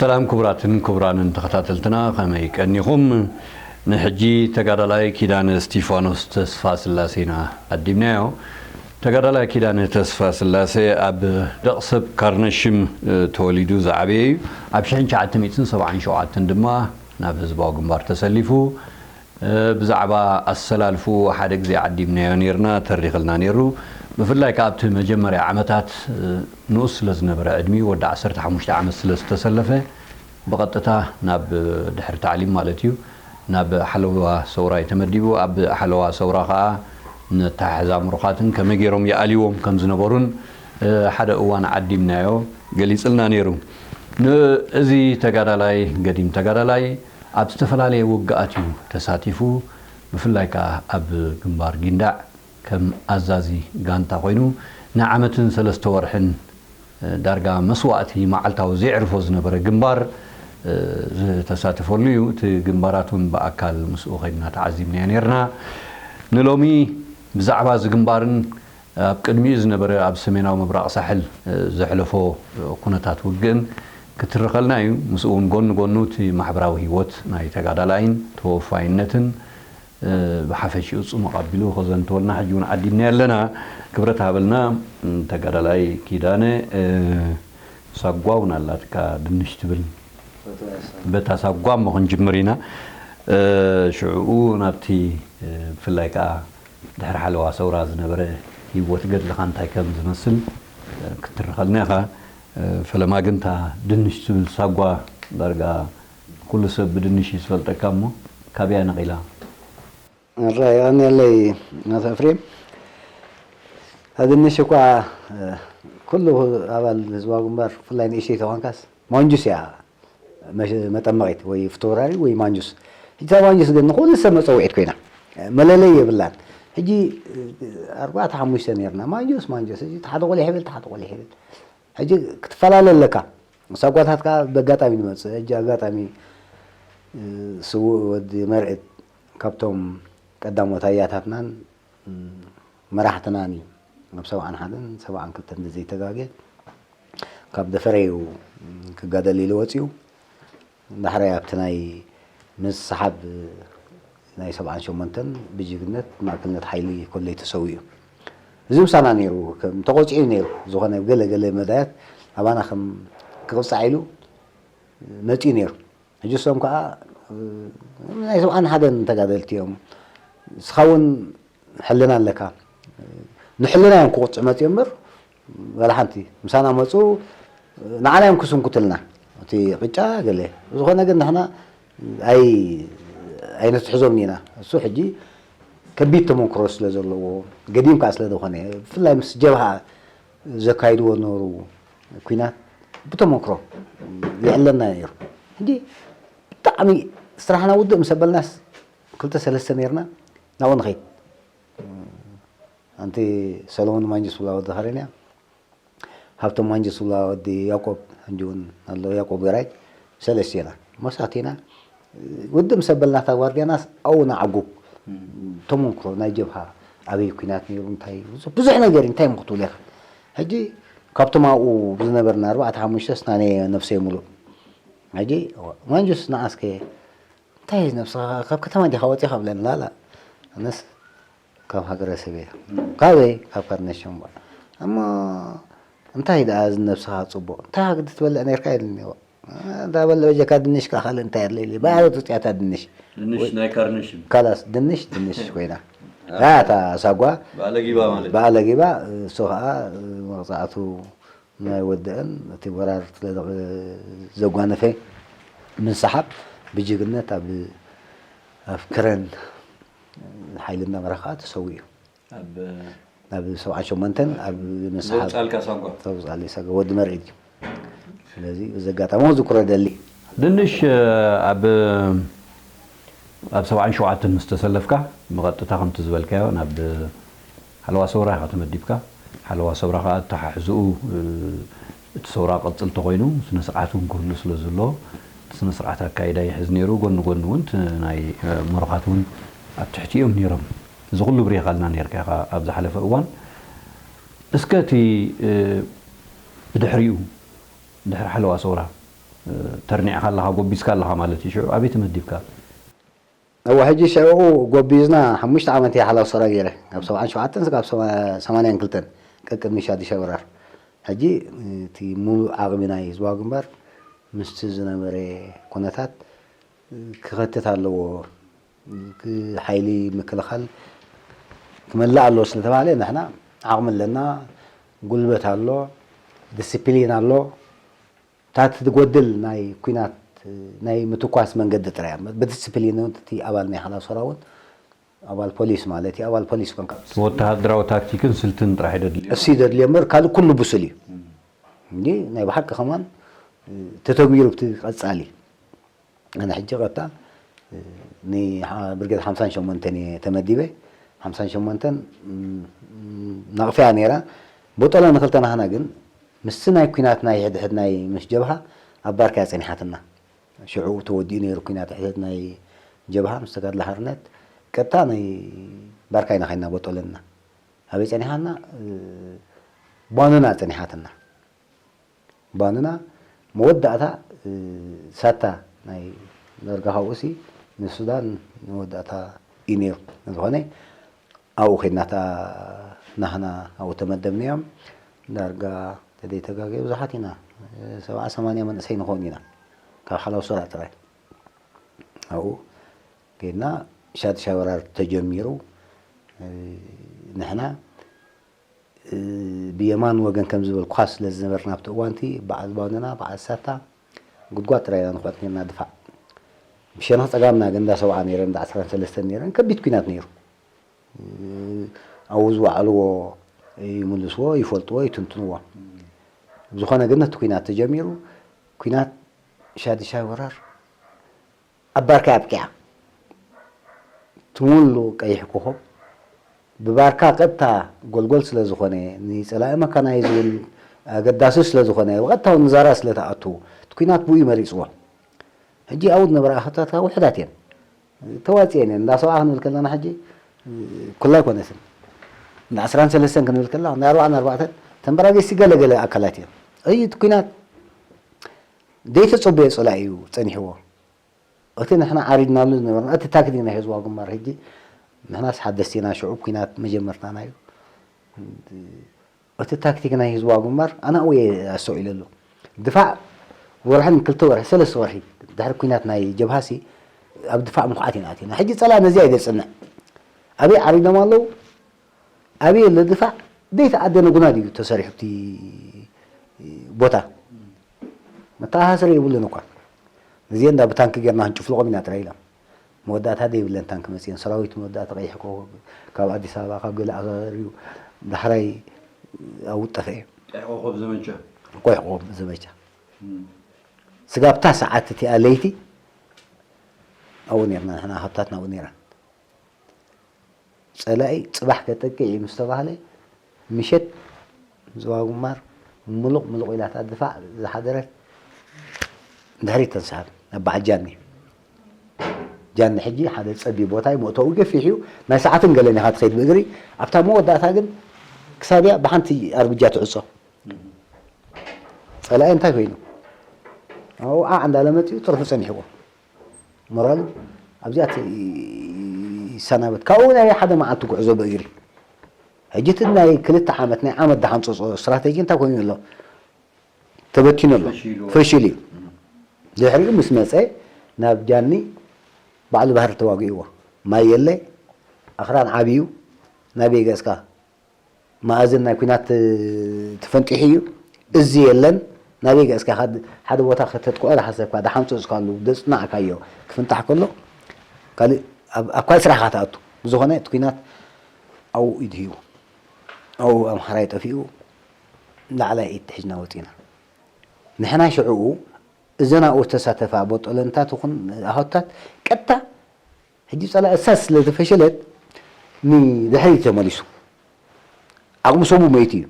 ሰላም ክቡራትን ክቡራንን ተኸታተልትና፣ ከመይ ቀኒኹም? ንሕጂ ተጋዳላይ ኪዳነ እስቲፋኖስ ተስፋ ስላሴና ኣዲምናዮ። ተጋዳላይ ኪዳነ ተስፋ ስላሴ ኣብ ደቕሰብ ካርነሽም ተወሊዱ ዝዓበየ እዩ። ኣብ ሽሕን ትሽዓተ ሚእትን ሰብዓን ሸውዓተን ድማ ናብ ህዝባዊ ግንባር ተሰሊፉ ብዛዕባ ኣሰላልፍኡ ሓደ ግዜ ዓዲምናዮ ነይርና፣ ተሪኽልና ነይሩ። ብፍላይ ከኣ ኣብቲ መጀመርያ ዓመታት ንኡስ ስለ ዝነበረ፣ ዕድሚኡ ወዲ ዓሰርተ ሓሙሽተ ዓመት ስለ ዝተሰለፈ፣ ብቐጥታ ናብ ድሕሪ ታዕሊም ማለት እዩ፣ ናብ ሓለዋ ሰውራ እዩ ተመዲቡ። ኣብ ሓለዋ ሰውራ ከኣ ነተሓሕዛ ምሩኻትን ከመይ ገይሮም ይኣልይዎም ከም ዝነበሩን ሓደ እዋን ዓዲምናዮ ገሊጽልና ነይሩ። ንእዚ ተጋዳላይ፣ ገዲም ተጋዳላይ፣ ኣብ ዝተፈላለየ ውግኣት እዩ ተሳቲፉ። ብፍላይ ከኣ ኣብ ግንባር ጊንዳዕ ከም ኣዛዚ ጋንታ ኮይኑ ንዓመትን ሰለስተ ወርሕን ዳርጋ መስዋእቲ መዓልታዊ ዘየዕርፎ ዝነበረ ግንባር ዝተሳተፈሉ እዩ። እቲ ግንባራት እውን ብኣካል ምስኡ ከይድና ተዓዚብናዮ ነይርና። ንሎሚ ብዛዕባ እዚ ግንባርን ኣብ ቅድሚኡ ዝነበረ ኣብ ሰሜናዊ ምብራቕ ሳሕል ዘሕለፎ ኩነታት ውግእን ክትርኸልና እዩ። ምስኡ እውን ጎኒ ጎኑ እቲ ማሕበራዊ ህይወት ናይ ተጋዳላይን ተወፋይነትን ብሓፈሽኡ ጽሙቕ ኣቢሉ ከዘንተወልና ሕጂ እውን ዓዲምና ኣለና። ክብረት ሃበልና። ተጋዳላይ ኪዳነ፣ ሳጓ እውን ኣላትካ ድንሽ ትብል። በታ ሳጓ እሞ ክንጅምር ኢና። ሽዕኡ ናብቲ ብፍላይ ከኣ ድሕሪ ሓለዋ ሰውራ ዝነበረ ህይወት ገድልኻ እንታይ ከም ዝመስል ክትርኸልና ኢኻ። ፈለማ ግን እታ ድንሽ ትብል ሳጓ ዳርጋ ኩሉ ሰብ ብድንሽ እዩ ዝፈልጠካ እሞ ካበያ ነቒላ? ኣራ የቐንየለይ ኣቶ ኤፍሬም። እታ ድንሽ እኳ ኩሉ ኣባል ህዝባዊ ግንባር ብፍላይ ንእሽተይ ተኾንካስ ማንጁስ እያ መጠመቒት ወይ ፍትወራሪ ወይ ማንጁስ። ሕጂ እታ ማንጁስ ግን ንኹሉ ሰብ መጸውዒት ኮይና መለለይ የብላን። ሕጂ ኣርባዕተ ሓሙሽተ ነርና ማንጁስ ማንጁስ። ሕጂ ሓደ ቆሊሕ ይብል ሓደ ቆሊሕ ይብል። ሕጂ ክትፈላለ ኣለካ። ሳጓታት ከዓ በጋጣሚ ንመፅእ። ሕጂ ኣጋጣሚ ስዉእ ወዲ መርዕድ ካብቶም ቀዳሞት ኣያታትናን መራሕትናን እዩ። ኣብ ሰብዓን ሓደን ሰብዓን ክልተን ዘይተጋገ ካብ ደፈረዩ ክጋደል ኢሉ ወፂኡ። ዳሕራይ ኣብቲ ናይ ምስሓብ ናይ ሰብዓን ሸሞንተን ብጅግነት ማእከልነት ሓይሊ ኮለይ ተሰዊኡ። እዚ ምሳና ነይሩ፣ ከም ተቆፂዑ ነይሩ። ዝኾነ ገለ ገለ መዳያት ኣባና ከም ክቕፃዕ ኢሉ መፂኡ ነይሩ። ሕጂ እሶም ከዓ ናይ ሰብዓን ሓደን ተጋደልቲ እዮም። ንስኻ እውን ሕልና ኣለካ። ንሕልና እዮም ክቁፅዕ መፅኡ እምበር ዋላ ሓንቲ ምሳና መፁ ንዓና እዮም ክስንኩትልና። እቲ ቅጫ ገለ ዝኾነ ግን ንሕና ኣይ ኣይነትሕዞም ኢና። እሱ ሕጂ ከቢድ ተመክሮ ስለ ዘለዎ ገዲም ከዓ ስለ ዝኾነ ብፍላይ ምስ ጀብሃ ዘካይድዎ ነበሩ ኩናት ብተመክሮ ይዕለና ነይሩ። ሕጂ ብጣዕሚ ስራሕና ውድእ ምስ ኣበልናስ ክልተ ሰለስተ ነይርና ናብኡ ንኸይድ። ኣንቲ ሰሎሞን ማንጅስ ብላ ወዲ ኸረንያ፣ ሃብቶም ማንጅስ ብላ ወዲ ያቆብ ሕጂ እውን ኣሎ፣ ያቆብ ገራይ፣ ሰለስቴና መሳቲና ውድእ ምስ ኣበልናታ ጓርድያናስ ኣብኡ ንዓጉብ። ተመንክሮ ናይ ጀብሃ ኣበይ ኩናት ነይሩ እንታይ ብዙሕ ነገር እንታይ ምክትብል ኢኻ። ሕጂ ካብቶም ኣብኡ ዝነበርና ኣርባዕተ ሓሙሽተ ስናነ ነፍሰይ ሙሉእ። ሕጂ ማንጁስ ንዓስከ እንታይ ነብስኻ ካብ ከተማ ዲኻ ወፂኻ ብለኒ። ላላ ኣነስ ካብ ሃገረሰብ እየ። ካበይ? ካብ ካርነሽም። እሞ እንታይ ደኣ እዚ ነብስኻ ጽቡቕ እንታይ ግዲ ትበልዕ ነርካ ኢልኒ። እንዳ በለ በጀካ ድንሽ ከኣ ካልእ እንታይ ኣለ ኢሉ ባዕሉ ትጽያታ ድንሽ። ድንሽ ናይ ካርነሽም። ካላስ ድንሽ ድንሽ ኮይና። እታ ሳጓ በኣለጊባ ማለት። በኣለጊባ እሱ ከኣ መቕጻዕቱ ናይ ወደአን እቲ ወራር ስለ ዘጓነፈ ምንስሓብ ብጅግነት ኣብ ኣብ ክረን ሓይሊ እንዳመራ ከዓ ተሰዊኡ። ኣብ ናብ ሰብዓን ሸሞንተን ኣብ ምንስሓብ ዘውፃልካ ሳጓ። ተውፃለይ ሳጓ ወዲ መርዒድ እዩ። ስለዚ እዚ ኣጋጣሚ እውን ዝክሮ ደሊ። ድንሽ ኣብ ኣብ ሰብዓን ሸውዓተን ምስ ተሰለፍካ ብቐጥታ ከምቲ ዝበልካዮ ናብ ሓለዋ ሰውራ ኢኻ ተመዲብካ። ሓለዋ ሰውራ ከዓ ኣተሓሕዝኡ እቲ ሰውራ ቅፅል ተኾይኑ ስነ ስርዓት እውን ክህሉ ስለ ዘለዎ እቲ ስነ ስርዓት ኣካይዳ ይሕዝ ነይሩ። ጎኒ ጎኒ እውን እቲ ናይ ምሩኻት እውን ኣብ ትሕቲ እዮም ነይሮም። እዚ ኩሉ ብሪኻልና ነርካ ኢኻ ኣብ ዝሓለፈ እዋን። እስከ እቲ ብድሕሪኡ ድሕሪ ሓለዋ ሰውራ ተርኒዕካ ኣለኻ፣ ጎቢዝካ ኣለኻ ማለት እዩ። ሽዑ ኣበይ ተመዲብካ? እወ፣ ሕጂ ሽዑ ጎቢዝና ሓሙሽተ ዓመት እየ ሓላው ሰራ ገይረ። ካብ ሰብዓን ሸውዓተን ስጋብ ሰማንያን ክልተን ቀቅድሚ ሻዱሻይ ወራር። ሕጂ እቲ ሙሉእ ዓቕሚ ናይ ህዝባዊ ግንባር ምስቲ ዝነበረ ኩነታት ክኸትት ኣለዎ። ሓይሊ ምክልኻል ክመልእ ኣለዎ ስለተባሃለ ንሕና ዓቕሚ ኣለና፣ ጉልበት ኣሎ፣ ዲስፕሊን ኣሎ። እታ ትጎድል ናይ ኩናት ናይ ምትኳስ መንገዲ ጥራይ እያ። ብዲስፕሊን እውን እቲ ኣባል ናይ ሓላው ሰራ እውን ኣባል ፖሊስ ማለት እዩ። ኣባል ፖሊስ ኮንካ ወተሃደራዊ ታክቲክን ስልትን ጥራሕ ደድልዮ። እሱ ደድልዮ እምበር ካልእ ኩሉ ብሱል እዩ። እንጂ ናይ ብሓቂ ከማን ተተግቢሩ ብቲ ቀጻሊ ኣነ ሕጂ ቀጥታ ንብርጌድ ሓምሳን ሸሞንተን እየ ተመዲበ። ሓምሳን ሸሞንተን ናቕፍያ ነይራ። ቦጦለ ንክልተ ናህና ግን ምስቲ ናይ ኩናት ናይ ሕድሕድ ናይ ምስ ጀብሃ ኣብ ባርካ እያ ጸኒሓትና። ሽዑ ተወዲኡ ነይሩ ኩናት ሕድሕድ ናይ ጀብሃ ምስ ተጋድሎ ሓርነት ቀጥታ ናይ ባርካ ኢና ኸይና ቦጦለና ኣበይ ጸኒሓና? ባኑና ጸኒሓትና። ባንና መወዳእታ ሳታ ናይ ደርጋ ካብኡሲ ንሱዳን መወዳእታ እዩ ነይሩ። ዝኾነ ኣብኡ ከድናታ ናህና ኣብኡ ተመደብናዮም። ዳርጋ ተደይተጋገ ብዙሓት ኢና፣ ሰብዓ ሰማንያ መንእሰይ ንኸውን ኢና ካብ ሓላው ሰራ ጥራይ። ኣብኡ ከድና ሻድሻይ ወራር ተጀሚሩ። ንሕና ብየማን ወገን ከም ዝበል ኳስ ስለ ዝነበርና ኣብቲ እዋንቲ በዓል ባንና በዓል ሳታ ጉድጓድ ጥራይ ኢና ንኹዕት ነርና ድፋዕ። ብሸነኽ ጸጋምና ግን እንዳ ሰብዓ ነይረን እንዳ ዓስራን ሰለስተን ነይረን ከቢድ ኩናት ነይሩ። ኣብኡ ዝወዓልዎ ይምልስዎ ይፈልጥዎ ይትንትንዎ። ብዝኾነ ግን ነቲ ኩናት ተጀሚሩ ኩናት ሻድሻይ ወራር ኣብ ባርካ ኣብቂዓ። ትሙሉ ቀይሕ ኮኾብ ብባርካ ቀጥታ ጎልጎል ስለ ዝኾነ ንጸላኢ መካናይዝ እውን ኣገዳሲ ስለ ዝኾነ ብቐጥታ እውን ንዛራ ስለ ተኣቱ እቲ ኩናት ብኡ መሪጽዎ። ሕጂ ኣብኡ ዝነበራ ኣኸታትካ ውሕዳት እየን ተዋፅየን እየን። እንዳ ሰብዓ ክንብል ከለና ሕጂ ኩላ ኣይኮነትን እንዳ ዓስራን ሰለስተን ክንብል ከለና ናይ ኣርባዓን ኣርባዕተን ተንበራገስቲ ገለገለ ኣካላት እዮም። እዩ እቲ ኩናት ዘይተጸበዮ ጸላኢ እዩ ጸኒሕዎ። እቲ ንሕና ዓሪድናሉ ዝነበርና እቲ ታክቲክ ናይ ህዝባዊ ግንባር ሕጂ ንሕናስ ሓደስቲ ኢና ሽዑ ኩናት መጀመርታና እዩ። እቲ ታክቲክ ናይ ህዝባዊ ግንባር ኣነ ኣብኡ እየ ኣስተውዒለሉ። ድፋዕ ወርሕን ክልተ ወርሒ ሰለስተ ወርሒ ድሕሪ ኩናት ናይ ጀብሃሲ ኣብ ድፋዕ ምኹዓት ኢና ኣቲና። ሕጂ ጸላኢ ነዚኣ እዩ ዘጽንዕ። ኣበይ ዓሪዶም ኣለዉ? ኣበይ ኣሎ ድፋዕ? ዘይተኣደነ ጉናድ እዩ ተሰሪሑ ኣብቲ ቦታ። መተኣሳሰሪ የብሉን እኳ። እዚኤን እንዳ ብታንኪ ጌርና ክንጭፍልቖም ኢና ጥራይ ኢሎም። መወዳእታ ዘይብለን ታንኪ መጺኤን። ሰራዊት መወዳእታ ቀይሕ ኮኸብ ካብ ኣዲስ ኣበባ ካብ ገለ ኣጋሪዩ ዳሕራይ ኣብኡ ጠፍአ። ቀይሕ ኮኸብ ዘመቻ። ቀይሕ ኮኸብ ዘመቻ። ስጋብታ ሰዓት እቲኣ ለይቲ ኣብኡ ኔርና ንሕና ሃብታትና ኣብኡ ኔረን። ጸላኢ ጽባሕ ከጠቅዕ እዩ ምስ ተባህለ ምሸት ዞባ ጉማር ምሉቕ ምሉቕ ኢላታ ድፋዕ ዝሓደረት ድሕሪት ተንስሓብ ናብ በዓል ጃኒ። ጃኒ ሕጂ ሓደ ጸቢብ ቦታ እዩ፣ መእተዊ ገፊሕ እዩ። ናይ ሰዓትን ገለን ኢኻ ትኸይድ ብእግሪ። ኣብታ መወዳእታ ግን ክሳብያ ብሓንቲ ኣርብጃ ትዕጾ። ጸላኢ እንታይ ኮይኑ ኣብኡ ዓዕ እንዳለ መጺኡ ጥርሑ ጸኒሕዎ። ሞራሉ ኣብዚኣ ይሰናበት። ካብኡ ናይ ሓደ መዓልቲ ጉዕዞ ብእግሪ። ሕጂ እቲ ናይ ክልተ ዓመት ናይ ዓመት ዝሓንፀፆ ስትራተጂ እንታይ ኮይኑ ኣሎ? ተበቲኑ ኣሎ። ፈሺሉ። ፈሽሉ እዩ። ድሕሪኡ ምስ መፀ ናብ ጃኒ ባዕሉ ባህሪ ተዋጊእዎ። ማይ የለ፣ ኣኽራን ዓብዩ፣ ናበይ ገፅካ? መኣዝን ናይ ኲናት ተፈንጢሑ እዩ። እዚ የለን። ናበይ ገጽካ ኢኻ ሓደ ቦታ ከተጥቅዖ ዝሓሰብካ፣ ድሓን ጸጽካሉ፣ ዘጽናዕካዮ ክፍንጣሕ ከሎ ካልእ ኣብ ኣብ ካልእ ስራሕ ኢኻ ትኣቱ። ብዝኾነ እቲ ኲናት ኣብኡ ኢዱ ሂቡ፣ ኣብኡ ኣምሓራይ ጠፊኡ ላዕላይ ኢድ ሒዝና ወጺና። ንሕና ሽዕኡ እዘን ኣብኡ ዝተሳተፋ ቦጦለንታት ይኹን ኣሆታት ቀጥታ ሕጂ ጸላኢ እሳ ስለ ዝፈሸለት ንድሕሪት ተመሊሱ ዓቕሚ ሰቡ መይቱ እዩ።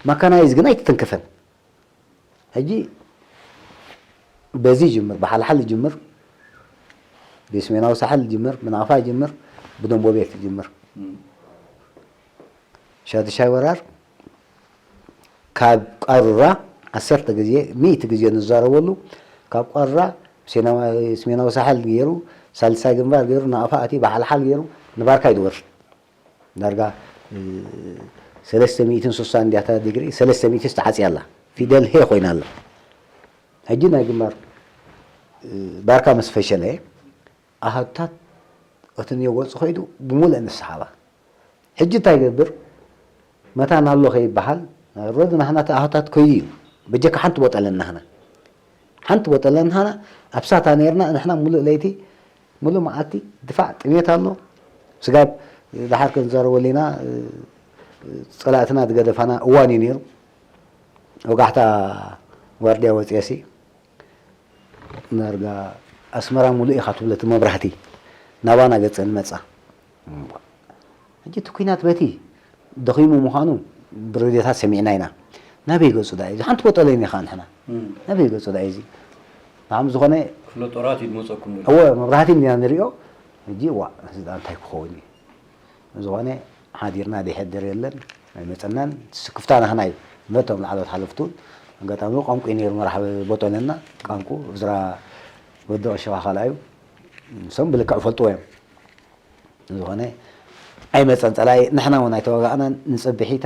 ማካናይዝ ግን ኣይተተንከፈን። ሕጂ በዚ ይጅምር፣ ብሓልሓል ይጅምር፣ ብሰሜናዊ ሳሕል ይጅምር፣ ብናቕፋ ይጅምር፣ ብደንቦቤት ይጅምር። ሻድሻይ ወራር ካብ ቃሩራ ዓሰርተ ግዜ፣ ሚእቲ ግዜ ንዛረበሉ፣ ካብ ቋራ ሰሜናዊ ሳሕል ገይሩ፣ ሳልሳይ ግንባር ገይሩ፣ ናቕፋ ኣትዩ፣ ባሓልሓል ገይሩ፣ ንባርካ ይድወር። ዳርጋ ሰለስተ ሚእትን ስሳን እንድያ እታ ዲግሪ፣ ሰለስተ ሚእቲ ተዓፅያ ኣላ። ፊደል ሄ ኮይና ኣላ። ሕጂ ናይ ግንባር ባርካ ምስ ፈሸለ ኣሃዱታት እቲ ንየጎፅ ከይዱ ብምሉእ ንስሓባ። ሕጂ እንታይ ይገብር? መታን ኣሎ ከይበሃል ሮድ ናህና እቲ ኣሃታት ከይዱ እዩ። በጀካ ሓንቲ ቦጠለን ናህና ሓንቲ ቦጠለን ናህና ኣብ ሳታ ነርና። ንሕና ሙሉእ ለይቲ ሙሉእ መዓልቲ ድፋዕ ጥሜት ኣሎ። ስጋብ ድሓር ክንዛረበሉ ኢና። ፀላእትና ዝገደፋና እዋን እዩ ነይሩ። ወጋሕታ ዋርድያ ወፅየሲ ዳርጋ ኣስመራ ሙሉእ ኢኻ ትብሎ እቲ መብራህቲ ናባና ገፀን መፃ። ሕጂ እቲ ኲናት በቲ ደኺሙ ምዃኑ ብሬድዮታት ሰሚዕና ኢና። ናበይ ገፁ ደኣ እዩ? ሓንቲ ወጠለን ኢኻ ንሕና። እም። ናበይ ገፁ ደኣ እዩ እዚ? ብሓም ዝኾነ ክፍለ ጦራት እዩ ዝመፀኩም ዘሎ። እወ፣ መብራህቲ እንዲና ንሪኦ። ሕጂ ዋ፣ እዚ ደኣ እንታይ ክኸውን እዩ? ዝኾነ ሓዲርና ደይሐድር የለን፣ ኣይመጸናን። ስክፍታ ናህና እዩ። እምበር እቶም ላዕለዎት ሓለፍቲ እውን ኣጋጣሚ ቋንቋ እዩ ነይሩ መራሒ ቦጦለና፣ ቋንቋ እዝራ ወዲ ቀሸባ ካልኣዩ፣ ንሶም ብልክዕ ይፈልጥዎ እዮም። ዝኾነ ኣይመጸን ጸላኢ፣ ንሕና እውን ኣይተዋጋእናን። ንጽብሒታ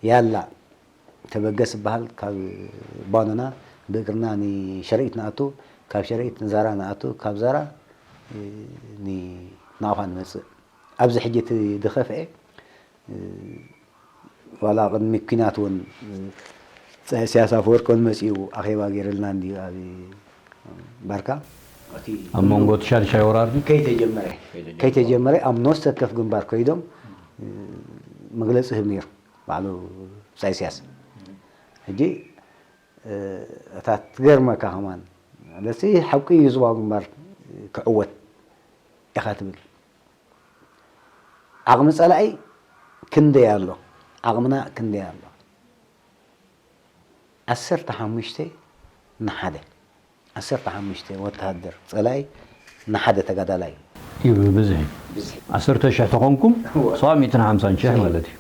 ያላ ተበገስ ዝበሃል ካብ ባኖና ብእግርና ንሸርኢት ንኣቱ፣ ካብ ሸርኢት ንዛራ ንኣቱ፣ ካብ ዛራ፣ እ፣ ንናቕፋ ንመጽእ። ኣብዚ ሕጂ እቲ ዝኸፍኤ፣ እ፣ ዋላ ቅድሚ ኲናት እውን፣ እ፣ ኢሳያስ ኣፈወርቂ እውን መጺኡ ኣኼባ ገይርልና እንድዩ ኣብ ባርካ። እቲ ኣብ መንጎ እቲ ሻድሻይ ወራር ድዩ? ከይተጀመረ፣ ከይተጀመረ። ከይተጀመረ ኣብ ነፍሲ ወከፍ ግንባር ከይዶም፣ እ፣ መግለጺ ህብ ነይሩ ባዕሉ ብጻይ ኢሳያስ። ሕጂ፣ እ፣ እታ ትገርመካ ከማን፣ ለሲ ሓቂ እዩ ህዝባዊ ግንባር ክዕወት ኢኻ ትብል። ዓቕሚ ጸላኢ ክንደይ ኣሎ? ዓቕምና ክንደይ ኣሎ? ዓሰርተ ሓሙሽተ ንሓደ። ዓሰርተ ሓሙሽተ ወተሃደር ጸላኢ ንሓደ ተጋዳላይ። እዩ ብብዝሒ። ብዝሒ። ዓሰርተ ሽሕ ተኾንኩም፣ እወ። ሰብዓ ሚእትን ሓምሳን ሽሕ ማለት እዩ።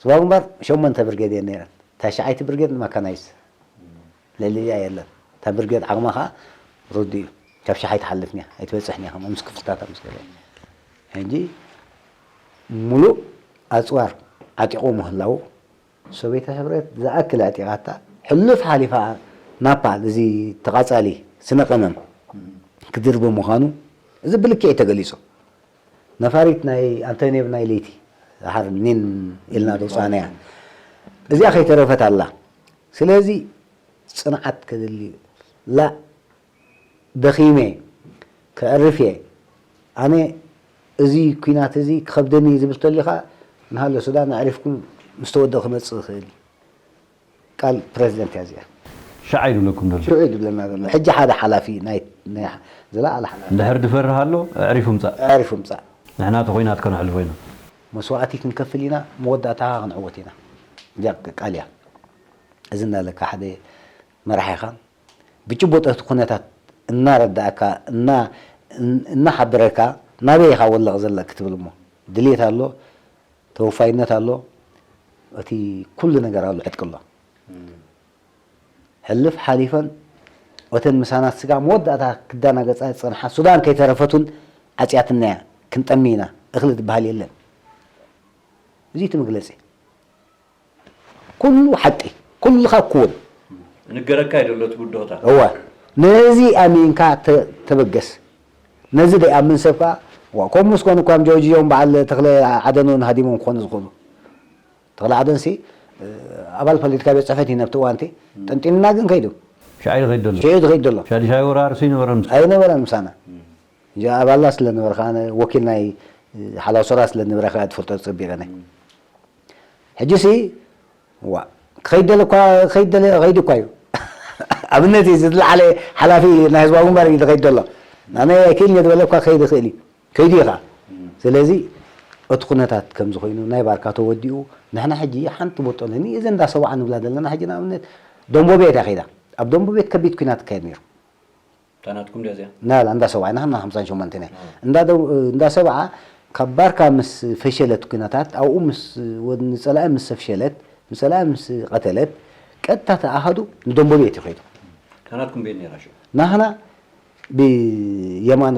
ስዋ ግንባር ሸሞንተ ብርጌድ እየን ነይረን። ታሽዓይቲ ብርጌድ መካናይዝ። ልዕሊኣ የለን። እታ ብርጌድ ዓቕማ ኸዓ ርዱእ እዩ። ካብ ሸሓይ ትሓልፍን እያ፣ ኣይትበጽሕን እያ፣ ከምኡ ምስ ክፍልታታ ምስ ገለ። ሕጂ ሙሉእ ኣጽዋር ዓጢቑ ምህላዉ፣ ሶቬት ሕብረት ዝኣክል ኣዕጢቓታ፣ ሕሉፍ ሓሊፋ ናፓል፣ እዚ ተቓጻሊ ስነ ቀመም ክድርቢ ምዃኑ፣ እዚ ብልክዕ እዩ ተገሊጹ። ነፋሪት ናይ ኣንቶኔቭ ናይ ለይቲ፣ ድሓር ኒን ኢልና ዘውጻእናያ። እዚኣ ከይተረፈት ኣላ። ስለዚ ጽንዓት ከድሊ፣ ላእ ደኺመ፣ ከዕርፍ እየ፣ ኣነ እዚ ኲናት እዚ ክኸብደኒ እዩ ዝብል ተሊኻ፣ ንሃሎ ሱዳን ኣዕሪፍኩም ምስ ተወደእ ክመጽእ ይኽእል እዩ። ቃል ፕረዚደንት እያ እዚኣ። ሽዓ እዩ ዝብለኩም ዘሎ። ሽዑ እዩ ዝብለና ዘሎ። ሕጂ ሓደ ሓላፊ ናይ፣ ናይ ዝለዓለ ሓላፊ። እንድሕር ዝፈርህ ኣሎ፣ ኣዕሪፉ ምጻእ። ኣዕሪፉ ምጻእ። ንሕና እቲ ኲናት ከነሕልፎ ኢና። መስዋእቲ ክንከፍል ኢና፣ መወዳእታ ክንዕወት ኢና። እዚኣ ቃል እያ። እዚ እናለካ ሓደ መራሒኻ ብጭቡጥ እቲ ኩነታት እናረዳእካ፣ እና-፣ እናሓበረካ ናበይ ኢኻ ወለቕ ዘለክ ክትብል እሞ ድልየት ኣሎ፣ ተወፋይነት ኣሎ፣ እቲ ኩሉ ነገር ኣሎ፣ ዕጥቂ ኣሎ። ሕልፍ ሓሊፈን እተን ምሳና ስጋ መወዳእታ ክዳናገጻ ዝጸንሓ ሱዳን ከይተረፈት እውን ዓጽያትና እያ። ክንጠሚ ኢና፣ እኽሊ ዝበሃል የለን። እዚ እቲ መግለጺ። ኩሉ ሓቂ፣ ኩልኻ ክውን። ንገረካ እዩ ዘሎ እቲ ብድሆታት። እወ፣ ነዚ ኣሚንካ ተ-፣ ተበገስ። ነዚ ደይኣምን ሰብ ከኣ፣ ዋ፣ ከምኡ ምስ ኮኑ እኳ ጆርጅ እዮም በዓል ተኽለ ዓደን እውን ሃዲሞም ክኾኑ ዝኽእሉ። ተኽለ ዓደንሲ፣ እ፣ ኣባል ፖለቲካ ቤት ጽሕፈት እዩ ነብቲ እዋንቲ። ጠንጢንና ግን ከይዱ። ሽዓ እዩ ዝኸይድ ዘሎ። ሽዑ እዩ ዝኸይድ ዘሎ። ሻድሻይ ወራርሲ ኣይነበረን ምሳና። ኣይነበረን ምሳና። እም። እዚኣ ኣባልና ስለ ነበርካ፣ ኣነ ወኪል ናይ፣ እ፣ ሓላው ሰራ ስለ ነበረ ከኣ ትፈልጦ ጸቢቐ እኔ። እም። ሕጂሲ፣ ዋ፣ ክኸይድ ደለ እኳ፣ ክኸይድ ደለ፣ ኸይዱ እኳ እዩ። ኣብነት እዩ፣ ዝለዓለ ሓላፊ ናይ ህዝባዊ ግንባር እዩ ዝኸይድ ዘሎ። ኣነ ኣይክእልን እየ ዝበለ እኳ ክኸይድ ይኽእል እዩ። ከይዱ ኢኻ። እም። ስለዚ፣ እቲ ኩነታት ከምዚ ኮይኑ፣ ናይ ባርካ ተወዲኡ፣ ንሕና ሕጂ ሓንቲ ቦጦለኒ፣ እዚ እንዳ ሰውዓ ንብላ ዘለና፣ ሕጂ ንኣብነት፣ ደንቦ ቤት እያ ከይዳ። ኣብ ደንቦ ቤት ከቢድ ኲናት ይካየድ ነይሩ። እታ ናትኩም ድያ እዚኣ? ናላ እንዳ ሰብዓ ኢና፣ ንሕና ሓምሳን ሸሞንተን ኢና። ኣዎ። እንዳ ደው-፣ እንዳ ሰብዓ ካብ ባርካ ምስ ፈሸለት ኩነታት፣ ኣብኡ ምስ ወድ-፣ ንጸላኢ ምስ ሰፍሸለት፣ ንጸላኢ ምስ ቀተለት፣ ቀጥታ ተኣሃዱ ንደንበ ቤት ይኸይዱ። ናትኩም ቤት ነይራ ሽዑ? ናህና ብየማን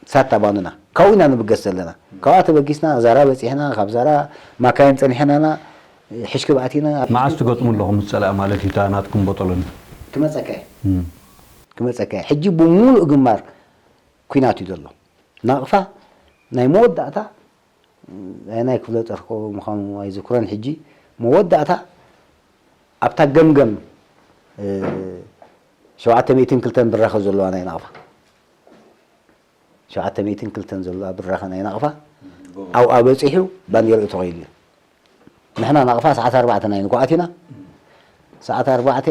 ብሳታ ባኑና ካብኡ ኢና ንብገስ ዘለና። ካብኣ ተበጊስና ዛራ በፂሕና፣ ካብ ዛራ ማካይን ፀኒሐናና፣ ሕሽክብ ኣቲና። መዓስ ትገጥሙ ኣለኹም ምስ ፀላኢ ማለት እዩ? እታ ናትኩም ቦጦሎኒ ክመፀካ እየ፣ ክመፀካ እየ። ሕጂ ብምሉእ ግንባር ኲናት እዩ ዘሎ። ናቕፋ ናይ መወዳእታ ናይ ክፍለ ጦር ምዃኑ ኣይዝክሮን። ሕጂ መወዳእታ ኣብታ ገምገም ሸውዓተ ሚእትን ክልተን ብራኸ ዘለዋ ናይ ናቕፋ ሸውዓተ ሚእትን ክልተን ዘለዋ ብራኸ ናይ ናቕፋ ኣብኣ በፂሑ ባንዴርኡ ተኸይሉ እዩ። ንሕና ናቕፋ ሰዓት ኣርባዕተ ናይ ንግሆ ኣቲና ሰዓት ኣርባዕተ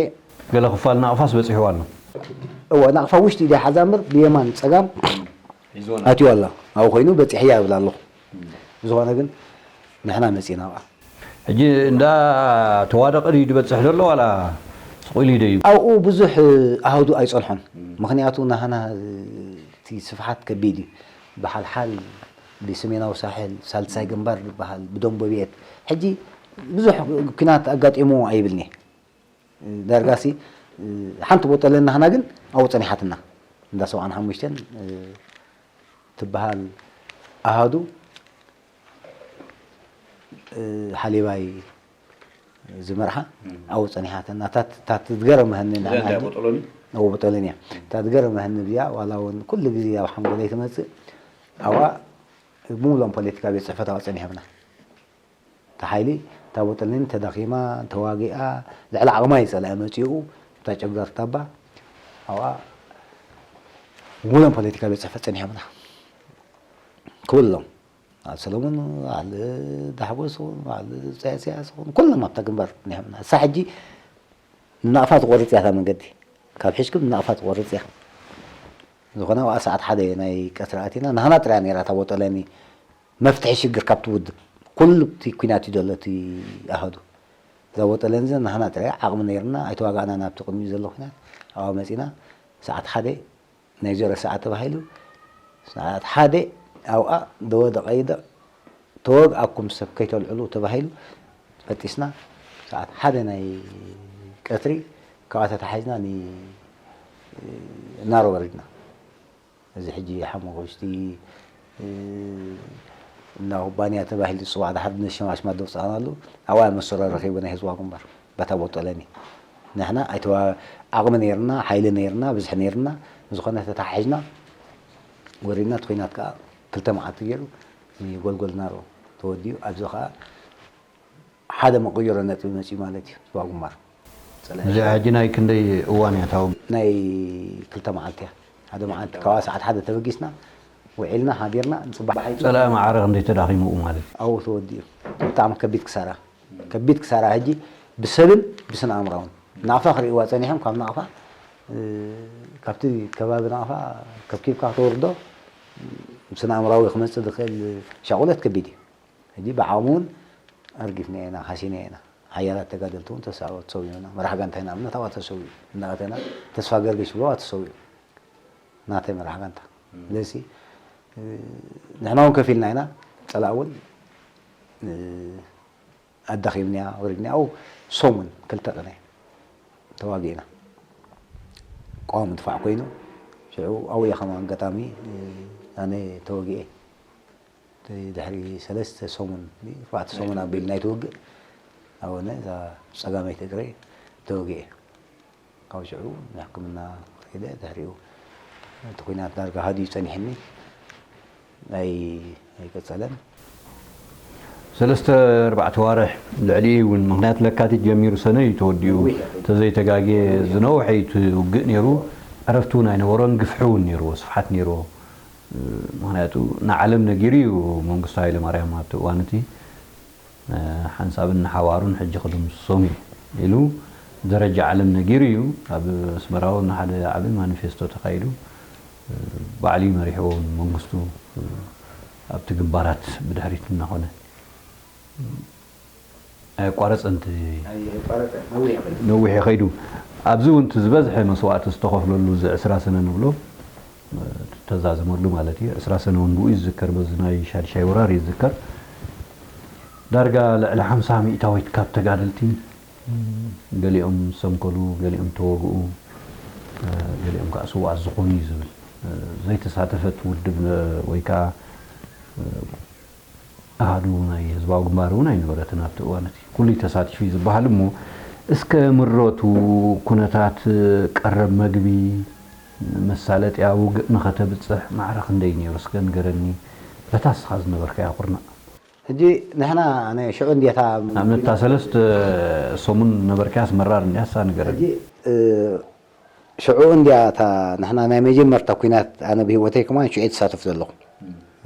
ገለ ክፋል ናቕፋስ በፂሕዋ ኣሎ። እወ ናቕፋ ውሽጢ ኢዳ ሓዛ እምበር ብየማን ፀጋም ሒዝወን ኣትዩ ኣሎ። ኣብኡ ኮይኑ በፂሕያ ይብል ኣለኹ። ዝኾነ ግን ንሕና መፂና ኣብኣ ሕጂ እንዳ ተዋደቐ ድዩ ዝበፅሕ ዘሎ ዋላ ስቕ ኢሉ ይደዩ? ኣብኡ ብዙሕ ኣሃዱ ኣይፀንሖን። ምኽንያቱ ናህና እቲ ስፍሓት ከቢድ እዩ። ብሓልሓል ብሰሜናዊ ሳሕል ሳልሳይ ግንባር ዝበሃል ብደንበ ቤት ሕጂ ብዙሕ ኲናት ኣጋጢሙ ኣይብልኒ። ዳርጋሲ ሓንቲ ቦጠለ ናህና ግን ኣብኡ ፀኒሓትና እንዳ ሰብዓን ሓሙሽተን ትበሃል ኣሃዱ ሓሊባይ ዝመርሓ ኣብኡ ፀኒሓትና። እታ ትገረመኒ ንዓና ሕጂ ቦጠሎኒ ኣብኡ ቦጠሎኒ እያ። እታ ትገረመኒ እዚኣ ዋላ እውን ኩሉ ግዜ ኣብ ሓንጎለይ ትመፅእ ኣብኣ ብምሉኦም ፖለቲካ ቤት ፅሕፈት ኣብኡ ፀኒሖምና። እታ ሓይሊ እታ ቦጠሎኒ ተዳኺማ ተዋጊኣ ልዕሊ ዓቕማ እዩ ፀላኢ መፂኡ እታ ጨጋር ታባ ኣብኣ ብምሉኦም ፖለቲካ ቤት ፅሕፈት ፀኒሖምና ኩሎም በዓል ሰለሙን በዓል ዳሕጎስ ይኹን በዓል ኢሳያስ ይኹን ኩሎም ኣብታ ግንባር እኒሖምና። እሳ ሕጂ ንናቕፋ ትቆርፅ እያ እታ መንገዲ ካብ ሕሽክብ ንናቕፋ ትቆርፅ እያ። ዝኾነ ኣብኣ ሰዓት ሓደ ናይ ቀትሪ ኣቲና ናህና ጥራያ ነይራ እታ ቦጠለኒ መፍትሒ ሽግር ካብቲ ውድብ ኩሉ እቲ ኩናት እዩ ዘሎ እቲ ኣሃዱ እዛ ቦጠለኒ ዘ ናህና ጥራያ ዓቕሚ ነይርና ኣይተዋጋእና ናብቲ ቅድሚኡ ዘሎ ኩናት ኣብኣ መፂና ሰዓት ሓደ ናይ ዜሮ ሰዓት ተባሂሉ ሰዓት ሓደ ኣብኣ ደወ ደቐይደ ተወግኣኩም ሰብ ከይተልዕሉ ተባሂሉ በጢስና ሰዓት ሓደ ናይ ቀትሪ ካብኣ ተታሒዝና ን ናሮ ወሪድና። እዚ ሕጂ ሓሙኽሽቲ እና ኩባንያ ተባሂሉ ዝፅዋዕ ድሓር ነሸማሽማ ደውፃእናሉ ኣብኣ መሰሮ ረኺቡ ናይ ህዝባዊ ግንባር በታ ቦጠለኒ ንሕና ኣይተዋ ዓቕሚ ነይርና ሓይሊ ነይርና ብዝሒ ነይርና ዝኾነ ተታሓሒዝና ወሪድና እቲ ኩናት ከዓ ክልተ መዓልቲ ገይሩ ንጎልጎል ናሮ ተወዲኡ ኣብዚ ከዓ ሓደ መቐየሮ ነጥቢ መፅዩ ማለት እዩ ህዝባዊ ግንባር እዚኣ ሕጂ ናይ ክንደይ እዋን እያ ታው ናይ ክልተ መዓልቲ እያ ሓደ መዓልቲ ካብኣ ሰዓት ሓደ ተበጊስና ውዒልና ሓዲርና ንፅባሕ ሓይቱ ፀላኢ ማዕረ ክንደይ ተዳኺሙ ማለት እዩ ኣብኡ ተወዲኡ ብጣዕሚ ከቢድ ክሳራ ከቢድ ክሳራ ሕጂ ብሰብን ብስነ ኣእምራውን ናቕፋ ክርእይዋ ፀኒሖም ካብ ናቕፋ ካብቲ ከባቢ ናቕፋ ከብኪብካ ክትወርዶ ስነ ኣእምራዊ ክመፅእ ዝኽእል ሻቑለት ከቢድ እዩ ሕጂ ብዓቕሚ እውን ኣርጊፍና ኢና ሓሲና ኢና ሓያላት ተጋደልቲ እውን ተሰዊኡና መራሕ ጋንታ ኢና ኣብነት ኣብኣ ተሰዊኡ እናኣተና ተስፋ ገርግሽ ብለዋ ተሰዊኡ ናተይ መራሕ ጋንታ ስለዚ ንሕና እውን ከፊልና ኢና ፀላእ እውን ኣዳኺምንያ ወሪድንያ ኣብኡ ሰሙን ክልተ ቀነ ተዋጊእና ቋሚ ድፋዕ ኮይኑ ሽዑ ኣብኡ እየ ከም ኣጋጣሚ ኣነ ተወጊኤ ድሕሪ ሰለስተ ሰሙን ኣርባዕተ ሰሙን ኣቢሉ ናይ ትውግእ ኣብነ እዛ ፀጋመይቲ እግረይ ተወጊኤ ካብ ሽዑ ንሕክምና ከይደ ድሕሪኡ እቲ ኩናት ዳርጋ ሃዲኡ ፀኒሕኒ ኣይቀፀለን ሰለስተ ኣርባዕተ ዋርሕ ልዕሊ እውን ምክንያት ለካቲት ጀሚሩ ሰነ እዩ ተወዲኡ ተዘይተጋግየ ዝነውሐ እዩ ውግእ ነይሩ ዕረፍቲ እውን ኣይነበሮን ግፍሒ እውን ነይርዎ ስፍሓት ነይርዎ ምክንያቱ ንዓለም ነጊሩ እዩ መንግስቱ ሃይለ ማርያም ኣብቲ እዋን እቲ ሓንሳብን ንሓዋሩን ሕጂ ክድምስሶም እዩ ኢሉ ደረጃ ዓለም ነጊሩ እዩ ኣብ ኣስመራ እውን ሓደ ዓቢ ማኒፌስቶ ተኻይዱ ባዕሉ መሪሕዎ መንግስቱ ኣብቲ ግንባራት ብድሕሪት እናኾነ ኣየቋረፀን ነዊሕ ይኸይዱ ኣብዚ እውን ዝበዝሐ መስዋእቲ ዝተኸፍለሉ እዚ ዕስራ ሰነ ንብሎ ተዛዘመሉ ማለት እዩ ዕስራ ሰነ እውን ብኡ ይዝከር በዚ ናይ ሻድሻይ ወራር ይዝከር ዳርጋ ልዕሊ ሓምሳ ሚእታዊት ካብ ተጋደልቲ፣ ገሊኦም ዝሰንከሉ፣ ገሊኦም ተወግኡ፣ ገሊኦም ከዓ ስውኣት ዝኾኑ እዩ ዝብል። ዘይተሳተፈት ውድብ ወይ ከዓ ኣሃዱ ናይ ህዝባዊ ግንባር እውን ኣይነበረትን ኣብቲ እዋን እቲ። ኩሉ ተሳቲፉ እዩ ዝበሃል እሞ፣ እስከ ምረቱ፣ ኩነታት ቀረብ መግቢ፣ መሳለጥያ ውግእ ንኸተብጽሕ ማዕረ ክንደይ ነይሩ? እስከ ንገረኒ፣ በታ እስኻ ዝነበርካያ ኩርናዕ። ሕጂ ንሕና ናይ ሽዑ እንድያ እታ ንኣብነት እታ ሰለስተ ሰሙን ነበርካያስ መራር እንድያ እሳ ንገረኒ። ሕጂ፣ እ፣ ሽዑ እንድያ እታ ንሕና ናይ መጀመርታ ኲናት ኣነ ብህይወተይ ከማን ሽዑ እየ ተሳተፍ ዘለኹ።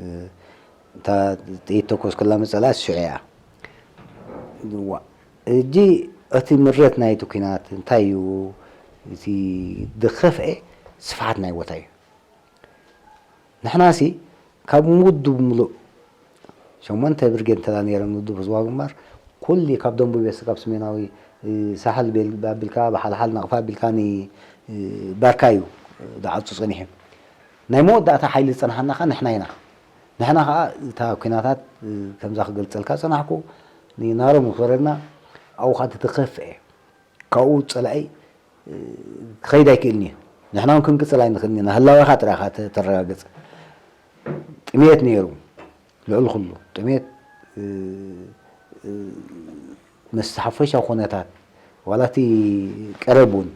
እ፣ እታ ጥይት ተኮስ ከላ መጸላ ሽዑ እያ። ዋ፣ ሕጂ እቲ ምረት ናይቲ ኲናት እንታይ እዩ? እቲ ዝኸፍኤ ስፍሓት ናይ ቦታ እዩ። ንሕናሲ ካብ ውድብ ምሉእ ሸሞንተ ብርጌድ እንተላ ነይረን ውድብ ህዝባዊ ግንባር፣ ኩሉ ካብ ደንቡቤ ስጋብ ሰሜናዊ፣ እ፣ ሳሕል ቤል-፣ ኣቢልካ፣ ብሓልሓል ናቕፋ ኣቢልካ ኒ-፣ እ፣ ባርካ እዩ፣ እ፣ ዝዓጹ ጸኒሑ። ናይ መወዳእታ ሓይሊ ዝጸንሓና ኸኣ ንሕና ኢና። ንሕና ኸኣ እታ ኲናታት፣ እ፣ ከምዛ ክገልጸልካ ጸናሕኩ፣ ንናሮም ዝወረድና፣ ኣብኡ ኸኣ እቲ ተኸፍኤ። ካብኡ ጸላኢ፣ እ፣ ክኸይድ ኣይክእልን እዩ። ንሕና እውን ክንቅጽል ኣይንኽእልን ኢና። ህላዌኻ ጥራይ ኢኻ ተ-፣ ተረጋግጽ። ጥሜት ነይሩ። ልዕሊ ኩሉ ጥሜት፣ እ፣ እ፣ ምስ ሓፈሻ ኩነታት፣ ዋላ እቲ ቀረብ እውን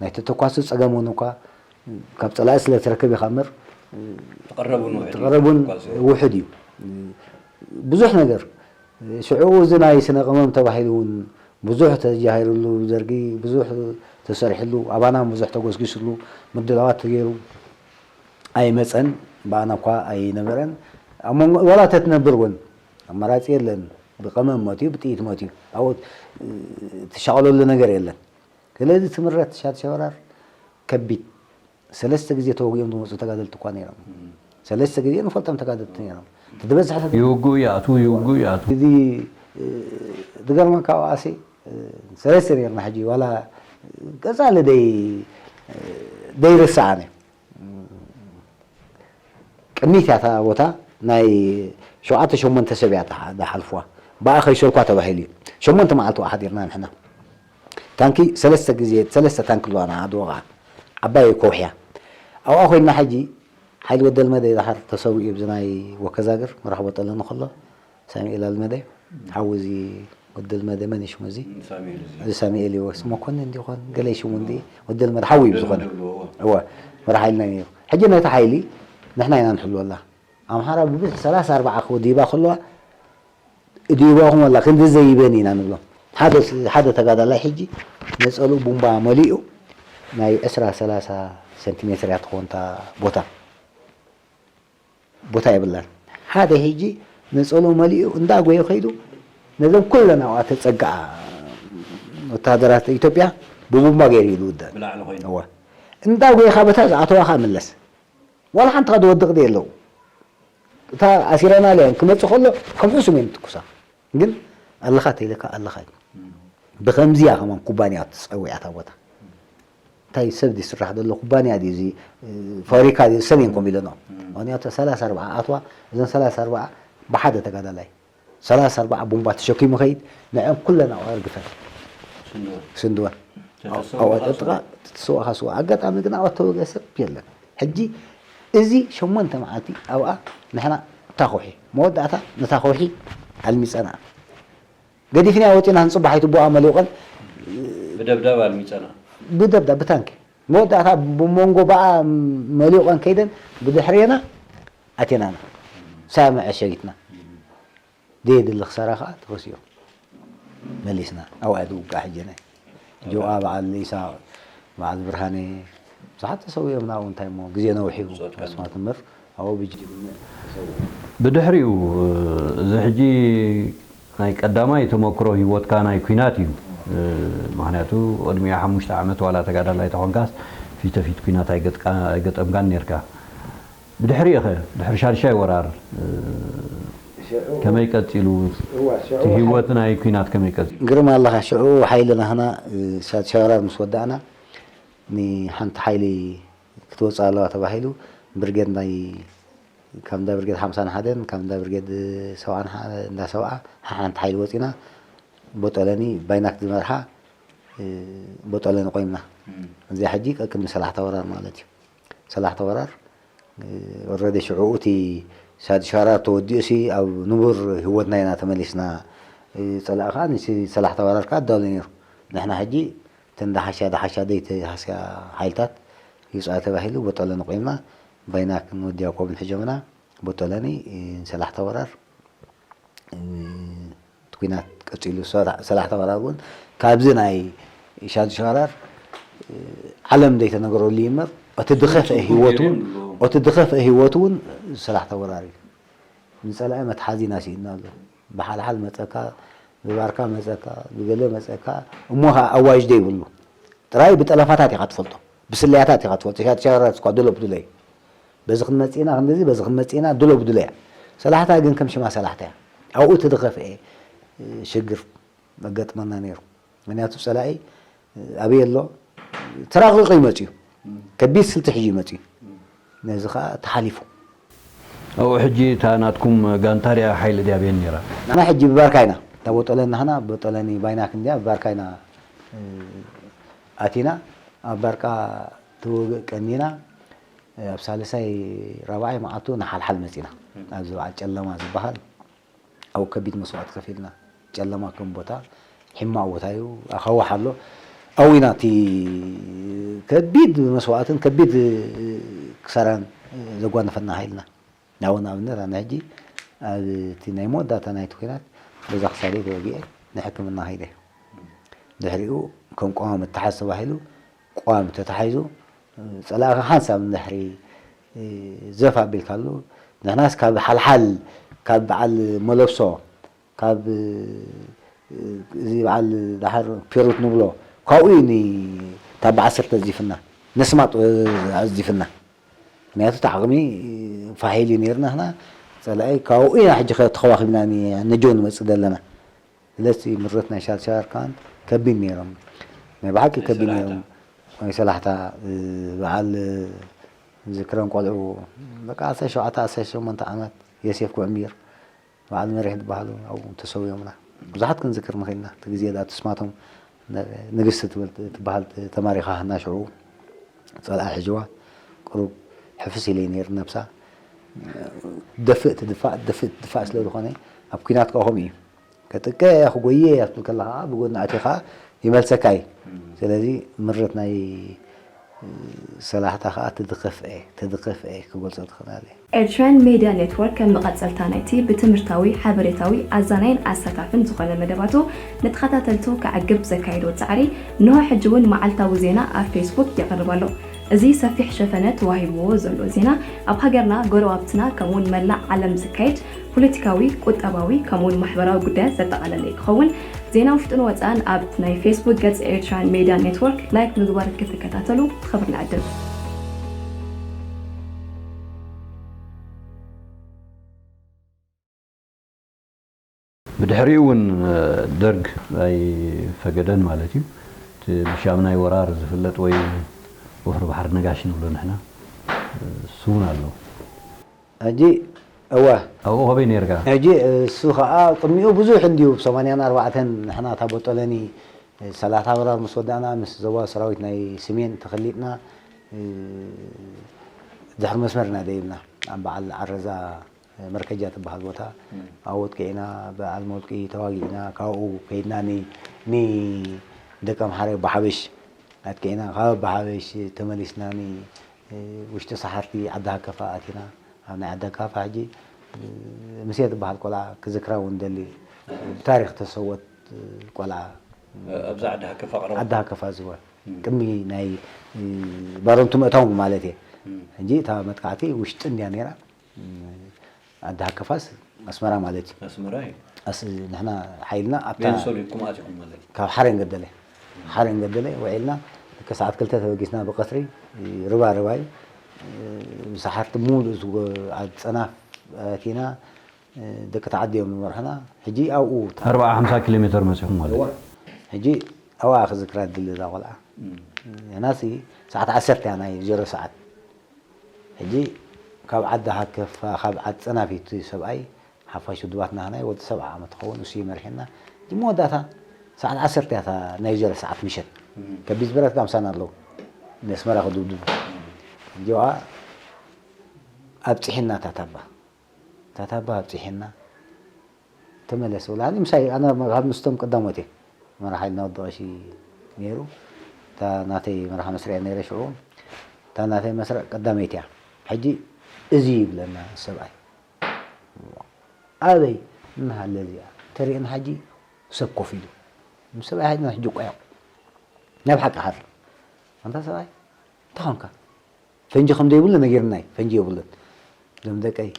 ናይ ተተኳሲ ጸገም እውን እኳ ካብ ጸላኢ ስለ ትረክብ ኢኻ እምበር፣ እ፣ ትቐረብ እውን ውሕድ እዩ፣ ትቐረብ እውን ተተኳሲ። ውሕድ እዩ። እ፣ ብዙሕ ነገር ሽዑ እዚ ናይ ስነ ቅመም ተባሂሉ እውን ብዙሕ ተጃሂርሉ፣ ደርጊ ብዙሕ ተሰሪሕሉ፣ ኣባና እውን ብዙሕ ተጎስጊስሉ፣ ምድላዋት ተገይሩ ኣይመጸን፣ ብኣና እኳ ኣይነበረን። ኣብ መንጎ ዋላ ተትነብር እውን ኣማራጺ የለን፣ ብቀመም ሞት እዩ፣ ብጥይት ሞት እዩ፣ ኣብኡ ትሻቐለሉ ነገር የለን። ስለዚ ትምረት ሻድሻይ ወራር ከቢድ ሰለስተ ግዜ ተወጊኦም ዝመጹ ተጋደልቲ እኳ ነይሮም። እም። ሰለስተ ግዜ ንፈልጦም ተጋደልቲ ነይሮም። እቲ ዝበዝሐ ተጋ- ይውግኡ ይኣትዉ፣ ይውግኡ ይኣትዉ። እዚ፣ እ፣ ዝገርመካ ኣብኣሲ፣ እ፣ ሰለስተ ነይርና ሕጂ፣ ዋላ ቀጻሊ ደይ-፣ እ፣ ደይርስዓኒ። ቅድሚት እያ እታ ቦታ፣ ናይ ሸውዓተ ሸሞንተ ሰብ እያ እታ ዝሓልፍዋ። ብኣ ከይሰልኳ ተባሂሉ እዩ። ሸሞንተ መዓልቲ ኣብኣ ሓዲርና ንሕና። ታንኪ ሰለስተ ግዜ፣ ሰለስተ ታንኪ ኣለዋ ንዓ፣ ኣድዋ ኸዓ ዓባይ ከውሒ እያ። ኣብኣ ኮይንና ሕጂ ሓይሊ ወዲ ኣልመደ ደሓር ተሰዊኡ እዩ፣ ኣብዚ ናይ ወከዛግር መራኽቦ ጠለኒ ከሎ ሳሙኤል ኣልመደ፣ ሓዊ እዚ ወዲ ኣልመደ፣ መን እዩ ሽሙ እዚ? ሳሙኤል እዚ። እዚ ሳሙኤል እዩ፣ ወይስ መኮንን እንዲኾን? ገለ ሽሙ እንዲ ወዲ ኣልመደ ሓዊ እዩ ዝኮነ። ዝብልዎ፣ እወ። እወ፣ መራሒ ሓይልና እዩ። ሕጂ ነቲ ሓይሊ ንሕና ኢና ንሕልወላ። ኣምሓራ ብብዝሒ ሰላሳ ኣርባዓ ክወዲባ ከለዋ፣ እዲባኹም ኣላ፣ ክንዲ ዘይበን ኢና ንብሎ። ሓደ፣ ሓደ ተጋዳላይ ሕጂ ነጸሉ ቡምባ መሊኡ ናይ ዕስራ ሰላሳ ሰንቲሜትር እያ ትኸውን እታ ቦታ። ቦታ የብላን። ሓደ ሕጂ ነጸሎ መሊኡ እንዳጎየ ከይዱ ነዘን ኩለን ኣብኣ ተጸግዓ ወተሃደራት ኢትዮጵያ ብቡምባ ገይሩ እዩ ዝውዳእ። ብላዕሊ ኮይኑ። እወ። እንዳጎየኻ በታ ዝኣተዋ ኸኣ ምለስ። ዋላ ሓንቲ ኸኣ ዝወድቕ ደየለው። እታ ኣሲረናላ እየን ክመጽእ ከሎ ከም ሕሱም እየን ዝትኩሳ። ግን ኣለኻ ተይለካ ኣለኻ እዩ። እም። ብኸምዚያ ከማን ኩባንያ ትጸውዕ እታ ቦታ። እንታይ ሰብ ዝስራሕ ዘሎ ኩባንያ ድዩ እዚ፣ እ፣ ፋብሪካ ድዩ ሰብ እየን ኮም ኢለንኦ። እም። ምኽንያቱ ሰላሳ ኣርባዓ ኣትዋ፣ እዘን ሰላሳ ኣርባዓ ብሓደ ተጋዳላይ ሰላሳ ኣርባዓ ቡምባ ተሸኪሙ ኸይድ፣ ንዐን ኩለን ኣብኡ ኣርግፈን። ስንድወን። ስንድወን። ተተሰውእኻ ኣብኡ ኣጠጥቃ ስዋ። ተተሰውእኻ ስዋ። ኣጋጣሚ ግን ኣብኣ ተወግአ ሰብ የለን። ሕጂ እዚ ሸሞንተ መዓልቲ ኣብኣ ንሕና እታ ከውሒ፣ መወዳእታ ነታ ከውሒ ኣልሚጸና። ገዲፍንያ ወጺና ክንጽባሕ ኣይትቦኣ መሊቖን። ብደብዳብ ኣልሚጸና። ብደብዳብ፣ ብታንኪ። መወዳእታ ብመንጎ በኣ መሊቖን ከይደን ብድሕሬና ኣቴናና። ሳያ መዐሸጊትና። ደየድሊ ክሳራ ከኣ ተወሲኦ። መሊስና። ኣብኣ ዝውጋእ ሕጂ ናይ ጆኣ፣ በዓል ኢሳቕ፣ በዓል ብርሃነ፣ ብዙሓት ተሰዊኦም ናብኡ። እንታይ እሞ ግዜ ነውሒቡ ብጾት ኣስማት እምበር ኣብኡ ብጅግንነት ተሰዊኦም። ብድሕሪኡ፣ እዚ ሕጂ ናይ ቀዳማይ ተመክሮ ህይወትካ ናይ ኲናት እዩ። ምኽንያቱ ቅድሚኡ ሓሙሽተ ዓመት ዋላ ተጋዳላይ ተኾንካስ ፊት ፊት ኲናት ኣይገጥቃ-፣ ኣይገጠምካን ኔርካ። ብድሕሪኡ ኸ፣ ድሕሪ ሻድሻይ ወራር፣ እ፣ ሽዑ፣ ከመይ ቀጺሉ? እዋ፣ ሽዑ እቲ ህይወት ናይ ኲናት ከመይ ቀጺሉ? ግርም ኣለኻ፣ ሽዑ ሓይሊ ናህና፣ እ፣ ሻድሻይ ወራር ምስ ወዳእና፣ ንሓንቲ ሓይሊ ክትወጽእ ኣለዋ ተባሂሉ፣ ብርጌድ ናይ ካብ እንዳ ብርጌድ ሓምሳን ሓደን ካብ እንዳ ብርጌድ ሰብዓን ሓ- እንዳ ሰብዓ ሓንቲ ሓይሊ ወፂና ቦጦለኒ ባይናክ ዝመርሓ ቦጦለኒ ቆይምና። እዚኣ ሕጂ ቅድሚ ሰላሕታ ወራር ማለት እዩ። ሰላሕታ ወራር ወረደ ሽዑ እቲ ሳድሻራ ተወዲኡ ሲ ኣብ ንቡር ህይወትና ኢና ተመሊስና። ፀላእ ከዓ ንሲ ሰላሕታ ወራር ከዓ ኣዳሉ ነይሩ። ንሕና ሕጂ እተን ዳሓሻ ዳሓሻ ደይ ተሃስያ ሓይልታት ይውፅኣ ተባሂሉ ቦጦለኒ ቆይምና። ባይናክን ወዲ ያዕቆብን ሕጆምና ቦጦለኒ ሰላሕታ ወራር እቲ ኲናት ቀፂሉ ሰላሕታ ወራር እውን ካብዚ ናይ ሻዱ ሸራር ዓለም ዘይተነገረሉ እዩ እምበር እቲ ዝኸፍአ ህይወት እውን እቲ ዝኸፍአ ህይወት እውን ሰላሕታ ወራር እዩ። ንፀላኢ መትሓዚ ኢና ስኢንና ኣሎ። ብሓልሓል መፀካ፣ ብባርካ መፀካ፣ ብገለ መፀካ፣ እሞ ከዓ ኣዋጅ ዘይብሉ ጥራይ ብጠለፋታት ኢኻ ትፈልጦ፣ ብስለያታት ኢኻ ትፈልጦ። ሻዱ ሸራር እኳ ድሎ ብድሎ እዩ። በዚ ክንመጽእ ኢና ክንድዚ በዚ ክንመጽእ ኢና ድሎ ብድሎ እያ። ሰላሕታ ግን ከም ሽማ ሰላሕታ እያ። ኣብኡ እቲ ዝኸፍአ ሽግር መገጥመና ነይሩ። ምክንያቱ ጸላኢ ኣበይ ኣሎ ተራቕሪቑ ይመጽእ እዩ። ከቢድ ስልቲ ሒዙ ይመጽእ እዩ። ነዚ ኸኣ ተሓሊፉ። ኣብኡ ሕጂ እታ ናትኩም ጋንታ ድያ ሓይሊ ድያ ኣበየን ነይራ? ንሕና ሕጂ ብባርካ ኢና እታ ቦጦለኒ ንሕና ቦጦለኒ ባይናክ እንድያ ብባርካ ኢና ኣቲና ኣብ ባርቃ ትውግእ ቀኒና ኣብ ሳልሳይ ራብዓይ መዓልቱ ንሓልሓል መፂና ኣብዚ በዓል ጨለማ ዝበሃል ኣብኡ ከቢድ መስዋእቲ ከፊልና ጨለማ ከም ቦታ ሕማቕ ቦታ እዩ ኣኻውሕ ኣሎ ኣብኡ ኢና እቲ ከቢድ መስዋእትን ከቢድ ክሳራን ዘጓነፈና ሓይልና ናብኡ ንኣብነት ኣነ ሕጂ ኣብ እቲ ናይ መወዳእታ ናይቲ ኲናት በዛ ክሳደይ ተወጊኤ ንሕክምና ከይደ። ድሕሪኡ ከም ቀዋሚ ተሓዝ ተባሂሉ ቀዋሚ ተታሒዙ ጸላእኻ ሓንሳብ ንድሕሪ ዘፍ ኣቢልካሉ ንሕናስ ካብ ሓልሓል ካብ በዓል መለብሶ ካብ እዚ በዓል ደሓር ፔሩት ንብሎ ካብኡ እዩ ንታብ ዓሰርተ ኣዚፍና ነስማጥ ኣዚፍና ምክንያቱ እቲ ዓቕሚ ፋሕ ኢሉ ነይርና ንሕና ጸላኢ ካብኡ ኢና ሕጂ ተኸባኺብና ነጆ ንመጽእ ዘለና ስለዚ ምረት ናይ ሻርሻር ካን ከቢድ ነይሮም ናይ ብሓቂ ከቢድ ነይሮም ናይ ሰላሕታ በዓል ዝክረም ቆልዑ በቃ ዓሰርተ ሸውዓተ ዓሰርተ ሸሞንተ ዓመት የሴፍ ኩዕሚር በዓል መሪሕ ዝበሃሉ ኣብኡ ተሰዊኦምና ብዙሓት ክንዝክር ንኽእልና እቲ ግዜ ዳ ትስማቶም ንግስቲ ትብል ትበሃል ተማሪኻ እና ሽዑ ፀልኣ ሕጅዋ ቅሩብ ሕፍስ ኢለ ነይር ነብሳ ደፍእ ትድፋእ ደፍእ ትድፋእ ስለ ዝኾነ ኣብ ኩናት ከዓ ከምኡ እዩ ከጥቀ ክጎየ ክትብል ከላ ከዓ ብጎኒ ኣትኻ ይመልሰካ እዩ ስለዚ ምርት ናይ ሰላሕታ ከዓ ትድኸፍአ ትድኸፍአ ክገልፆ ትኽእል ኤርትራውያን ሜድያ ኔትወርክ ከም መቐጸልታ ናይቲ ብትምህርታዊ፣ ሓበሬታዊ፣ ኣዛናይን ኣሳታፍን ዝኾነ መደባቱ ንተኸታተልቱ ከዕግብ ዘካየዶ ጻዕሪ እንሆ ሕጂ እውን መዓልታዊ ዜና ኣብ ፌስቡክ የቕርብ ኣሎ። እዚ ሰፊሕ ሸፈነ ተዋሂብዎ ዘሎ ዜና ኣብ ሃገርና፣ ጎረባብትና ከምኡውን መላእ ዓለም ዝካየድ ፖለቲካዊ፣ ቁጠባዊ ከምኡውን ማሕበራዊ ጉዳያት ዘጠቓለለ ክኸውን ዜና ውሽጥን ወፃእን ኣብ ናይ ፌስቡክ ገፅ ኤርትራን ሜድያ ኔትወርክ ላይክ ምግባር ክትከታተሉ ብኽብሪ ንዕድም። ብድሕሪኡ እውን ደርግ ኣይፈገደን ማለት እዩ። እቲ ብሻምናይ ወራር ዝፍለጥ ወይ ወፍሪ ባሕሪ ነጋሽ ንብሎ ንሕና እሱ እውን ኣሎ። ሕጂ እወ ኣብኡ ከበይ ነርካ? ሕጂ እሱ ከዓ ቅድሚኡ ብዙሕ እንድዩ ብ ሰማንያን ኣርባዕተን ንሕና እታ ቦጦለኒ ሰላታ ወራር ምስ ወዳእና ምስ ዞባዊ ሰራዊት ናይ ስሜን ተኸሊጥና ድሕሪ መስመር ኢና ደይብና ኣብ በዓል ዓረዛ መርከጃ ትበሃል ቦታ ኣብኡ ኣጥቂዕና በዓል መውቂ ተዋጊእና ካብኡ ከይድና ኒ ኒ ደቀምሓረ ኣቦሓበሽ ኣጥቂዕና ካብ ኣቦሓበሽ ተመሊስና ኒ ውሽጢ ሰሓርቲ ዓዲ ሃከፋ ኣቲና ኣብ ናይ ዓዲ ሃከፋ ሕጂ ምሴ ትበሃል ቆልዓ ክዝክራ እውን ደሊ ብታሪክ ተሰወት ቆልዓ ኣብዛ ዓዲ ሃከፋ ቀረባ ዓዲ ሃከፋ ዝወ ቅድሚ ናይ ባረንቱ ምእታው ማለት እየ ሕጂ እታ መጥቃዕቲ ውሽጢ እንድያ ነይራ ዓዲ ሃከፋስ ኣስመራ ማለት እዩ ኣስመራ እዩ ኣስ ንሕና ሓይልና ኣብታ ቤንሶል እዩ ኩማት ይኹን ማለት እዩ ካብ ሓሬን ገደለ ሓሬን ገደለ ውዒልና ልከ ሰዓት ክልተ ተበጊስና ብቀትሪ ርባ ርባ እዩ ብሰሓርቲ ሙሉእ ዝጎ ኣብ ፀናፍ ኣቲና ደቂ ተዓዲ እዮም ዝመርሑና ሕጂ ኣብኡ ኣርባዓ ሓምሳ ኪሎ ሜትር መፂኹም ማለት እዩ ሕጂ ኣብኣ ክዝክራ ድሊ እዛ ቆልዓ ንሕናሲ ሰዓት ዓሰርተ እያ ናይ ዜሮ ሰዓት ሕጂ ካብ ዓዲ ሃከፋ፣ ካብ ዓዲ ጸናፊት ሰብኣይ ሓፋሽ ውድባት ናህናይ ወዲ ሰብዓ ዓመት ክኸውን እሱ ይመርሕና። እቲ መወዳእታ ሰዓት ዓሰርተ እያ እታ ናይ ጀረ ሰዓት ምሸት። ከቢድ ብረት ጋምሳና ኣለዉ። ንኣስመራ ክድብድቡ። እዚኣ ኣብጺሕና ታታባ። ታታባ ኣብጺሕና። ተመለስ ብላኒ። ምሳይ ኣነ ካብ ምስቶም ቀዳሞት እየ። መራሒ ሓይልና ወዲ ቀሺ ነይሩ። እታ ናተይ መራሒ መስርዕ ነይረ ሽዑ። እታ ናተይ መስርዕ ቀዳመይቲ እያ። ሕጂ እዚ ይብለና ሰብኣይ። ኣበይ እናሃለ እዚኣ ተሪእና ሕጂ ሰብ ኮፍ ኢሉ። ምስ ሰብኣይ ሓይልና ሕጂ ቆያ። ናብ ሓቂ ሓር። ኣንታ ሰብኣይ፣ እንታይ ኾንካ? ፈንጂ ከም ዘይብሉ ነጊርናይ፣ ፈንጂ የብሉን። እዞም ደቀይ፣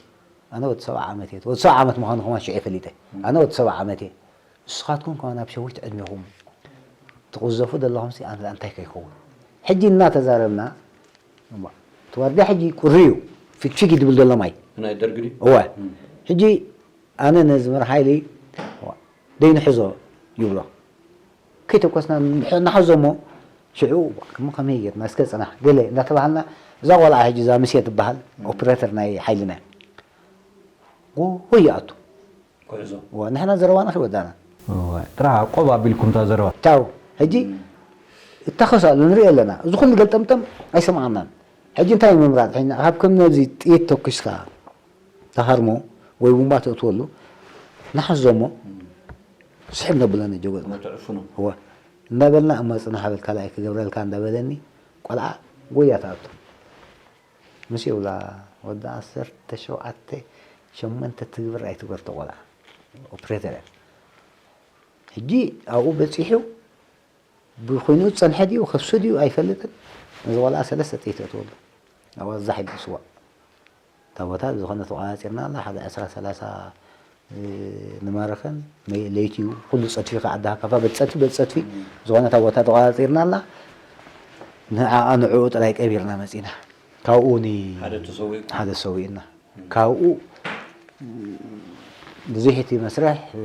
ኣነ ወዲ ሰብዓ ዓመት እየ። ወዲ ሰብዓ ዓመት ምዃኑ ከማን ሽዑ ፈሊጠ። ኣነ ወዲ ሰብዓ ዓመት እየ። ንስኻትኩም ከማን ኣብ ሸዊት ዕድሜኹም ትቕዘፉ ዘለኹምሲ ኣንታ እንታይ ከይከውን? ሕጂ እናተዛረብና፣ እሞ፣ እቲ ዋርድያ ሕጂ ቁሪ እዩ፣ ፊግፊግ እዩ ድብል ዘሎ ማይ። ናይ ደርጊ ድዩ? እወ። እም። ሕጂ ኣነ ነዚ መራሒ ሓይሊ፣ እዋ፣ ደይንሕዞ ይብሎ። ከይተኮስና ንሕ-፣ ንሓዞ እሞ፣ ሽዑ፣ እሞ ከመይ ጌርና እስከ ጽናሕ፣ ገለ እንዳተባሃልና፣ እዛ ቆልዓ ሕጂ እዛ ምሴ ትበሃል፣ ኦፕሬተር ናይ ሓይልና እያ። ጎ-፣ ጎይ ይኣቱ። ጉዕዞ። እዋ፣ ንሕና ዘረባና ከይወዳእና። እዋ፣ ጥራሕ ቆብ ኣቢልኩም እታ ዘረባ። ቻው። ሕጂ እታኸስ ኣሎ፣ ንርኢ ኣለና። እዚ ኩሉ ገልጠምጠም ኣይሰማዓናን። ሕጂ እንታይ ምምራጽ? ሕጂ ካብ ከም ነዚ ጥይት ተኩስካ ተሃርሞ ወይ ቡምባ ተእትወሉ፣ ንሓዞ እሞ፣ ስሕብ ነብሎ ነጀጎ። እሞ ተዕፍኖ። እዋ። እንዳበልና፣ እሞ ጽናሕ በል፣ ካልኣይ ክገብረልካ እንዳበለኒ፣ ቆልዓ ጎያ ትኣቱ። ምስ ይብላ፣ ወዲ ዓሰርተ ሸውዓተ፣ ሸሞንተ ትግብር ኣይትግበር፣ እታ ቆልዓ። ኦፕሬተር እያ። ሕጂ ኣብኡ በጺሑ፣ ብኹይኑ ዝጸንሐ ድዩ፣ ከፍሱ ድዩ ኣይፈልጥን። ነዚ ቆልዓ ሰለስተ ጥይት ኣእትወሉ። ኣብኣ ዛሕ ኢሉ ስዋእ። እታ ቦታ ዝኾነ ተቆጻጺርና ኣላ፣ ሓደ ዕስራ ሰላሳ፣ እ፣ ንማረኸን፣ መ-፣ ለይቲ እዩ፣ ኩሉ ጸድፊ ከኣ ዓዲ ሃከፋ፣ በቲ ጸድፊ፣ በቲ ጸድፊ፣ ዝኾነ እታ ቦታ ተቆጻጺርና ኣላ። ንዓኣ ንዕኡ ጥራይ ቀቢርና መጺና። ካብኡ ኒ-፣ ሓደ ተሰዊኡ። ሓደ ተሰዊኡና። ካብኡ ብዙሕ እቲ መስርሕ፣ እ፣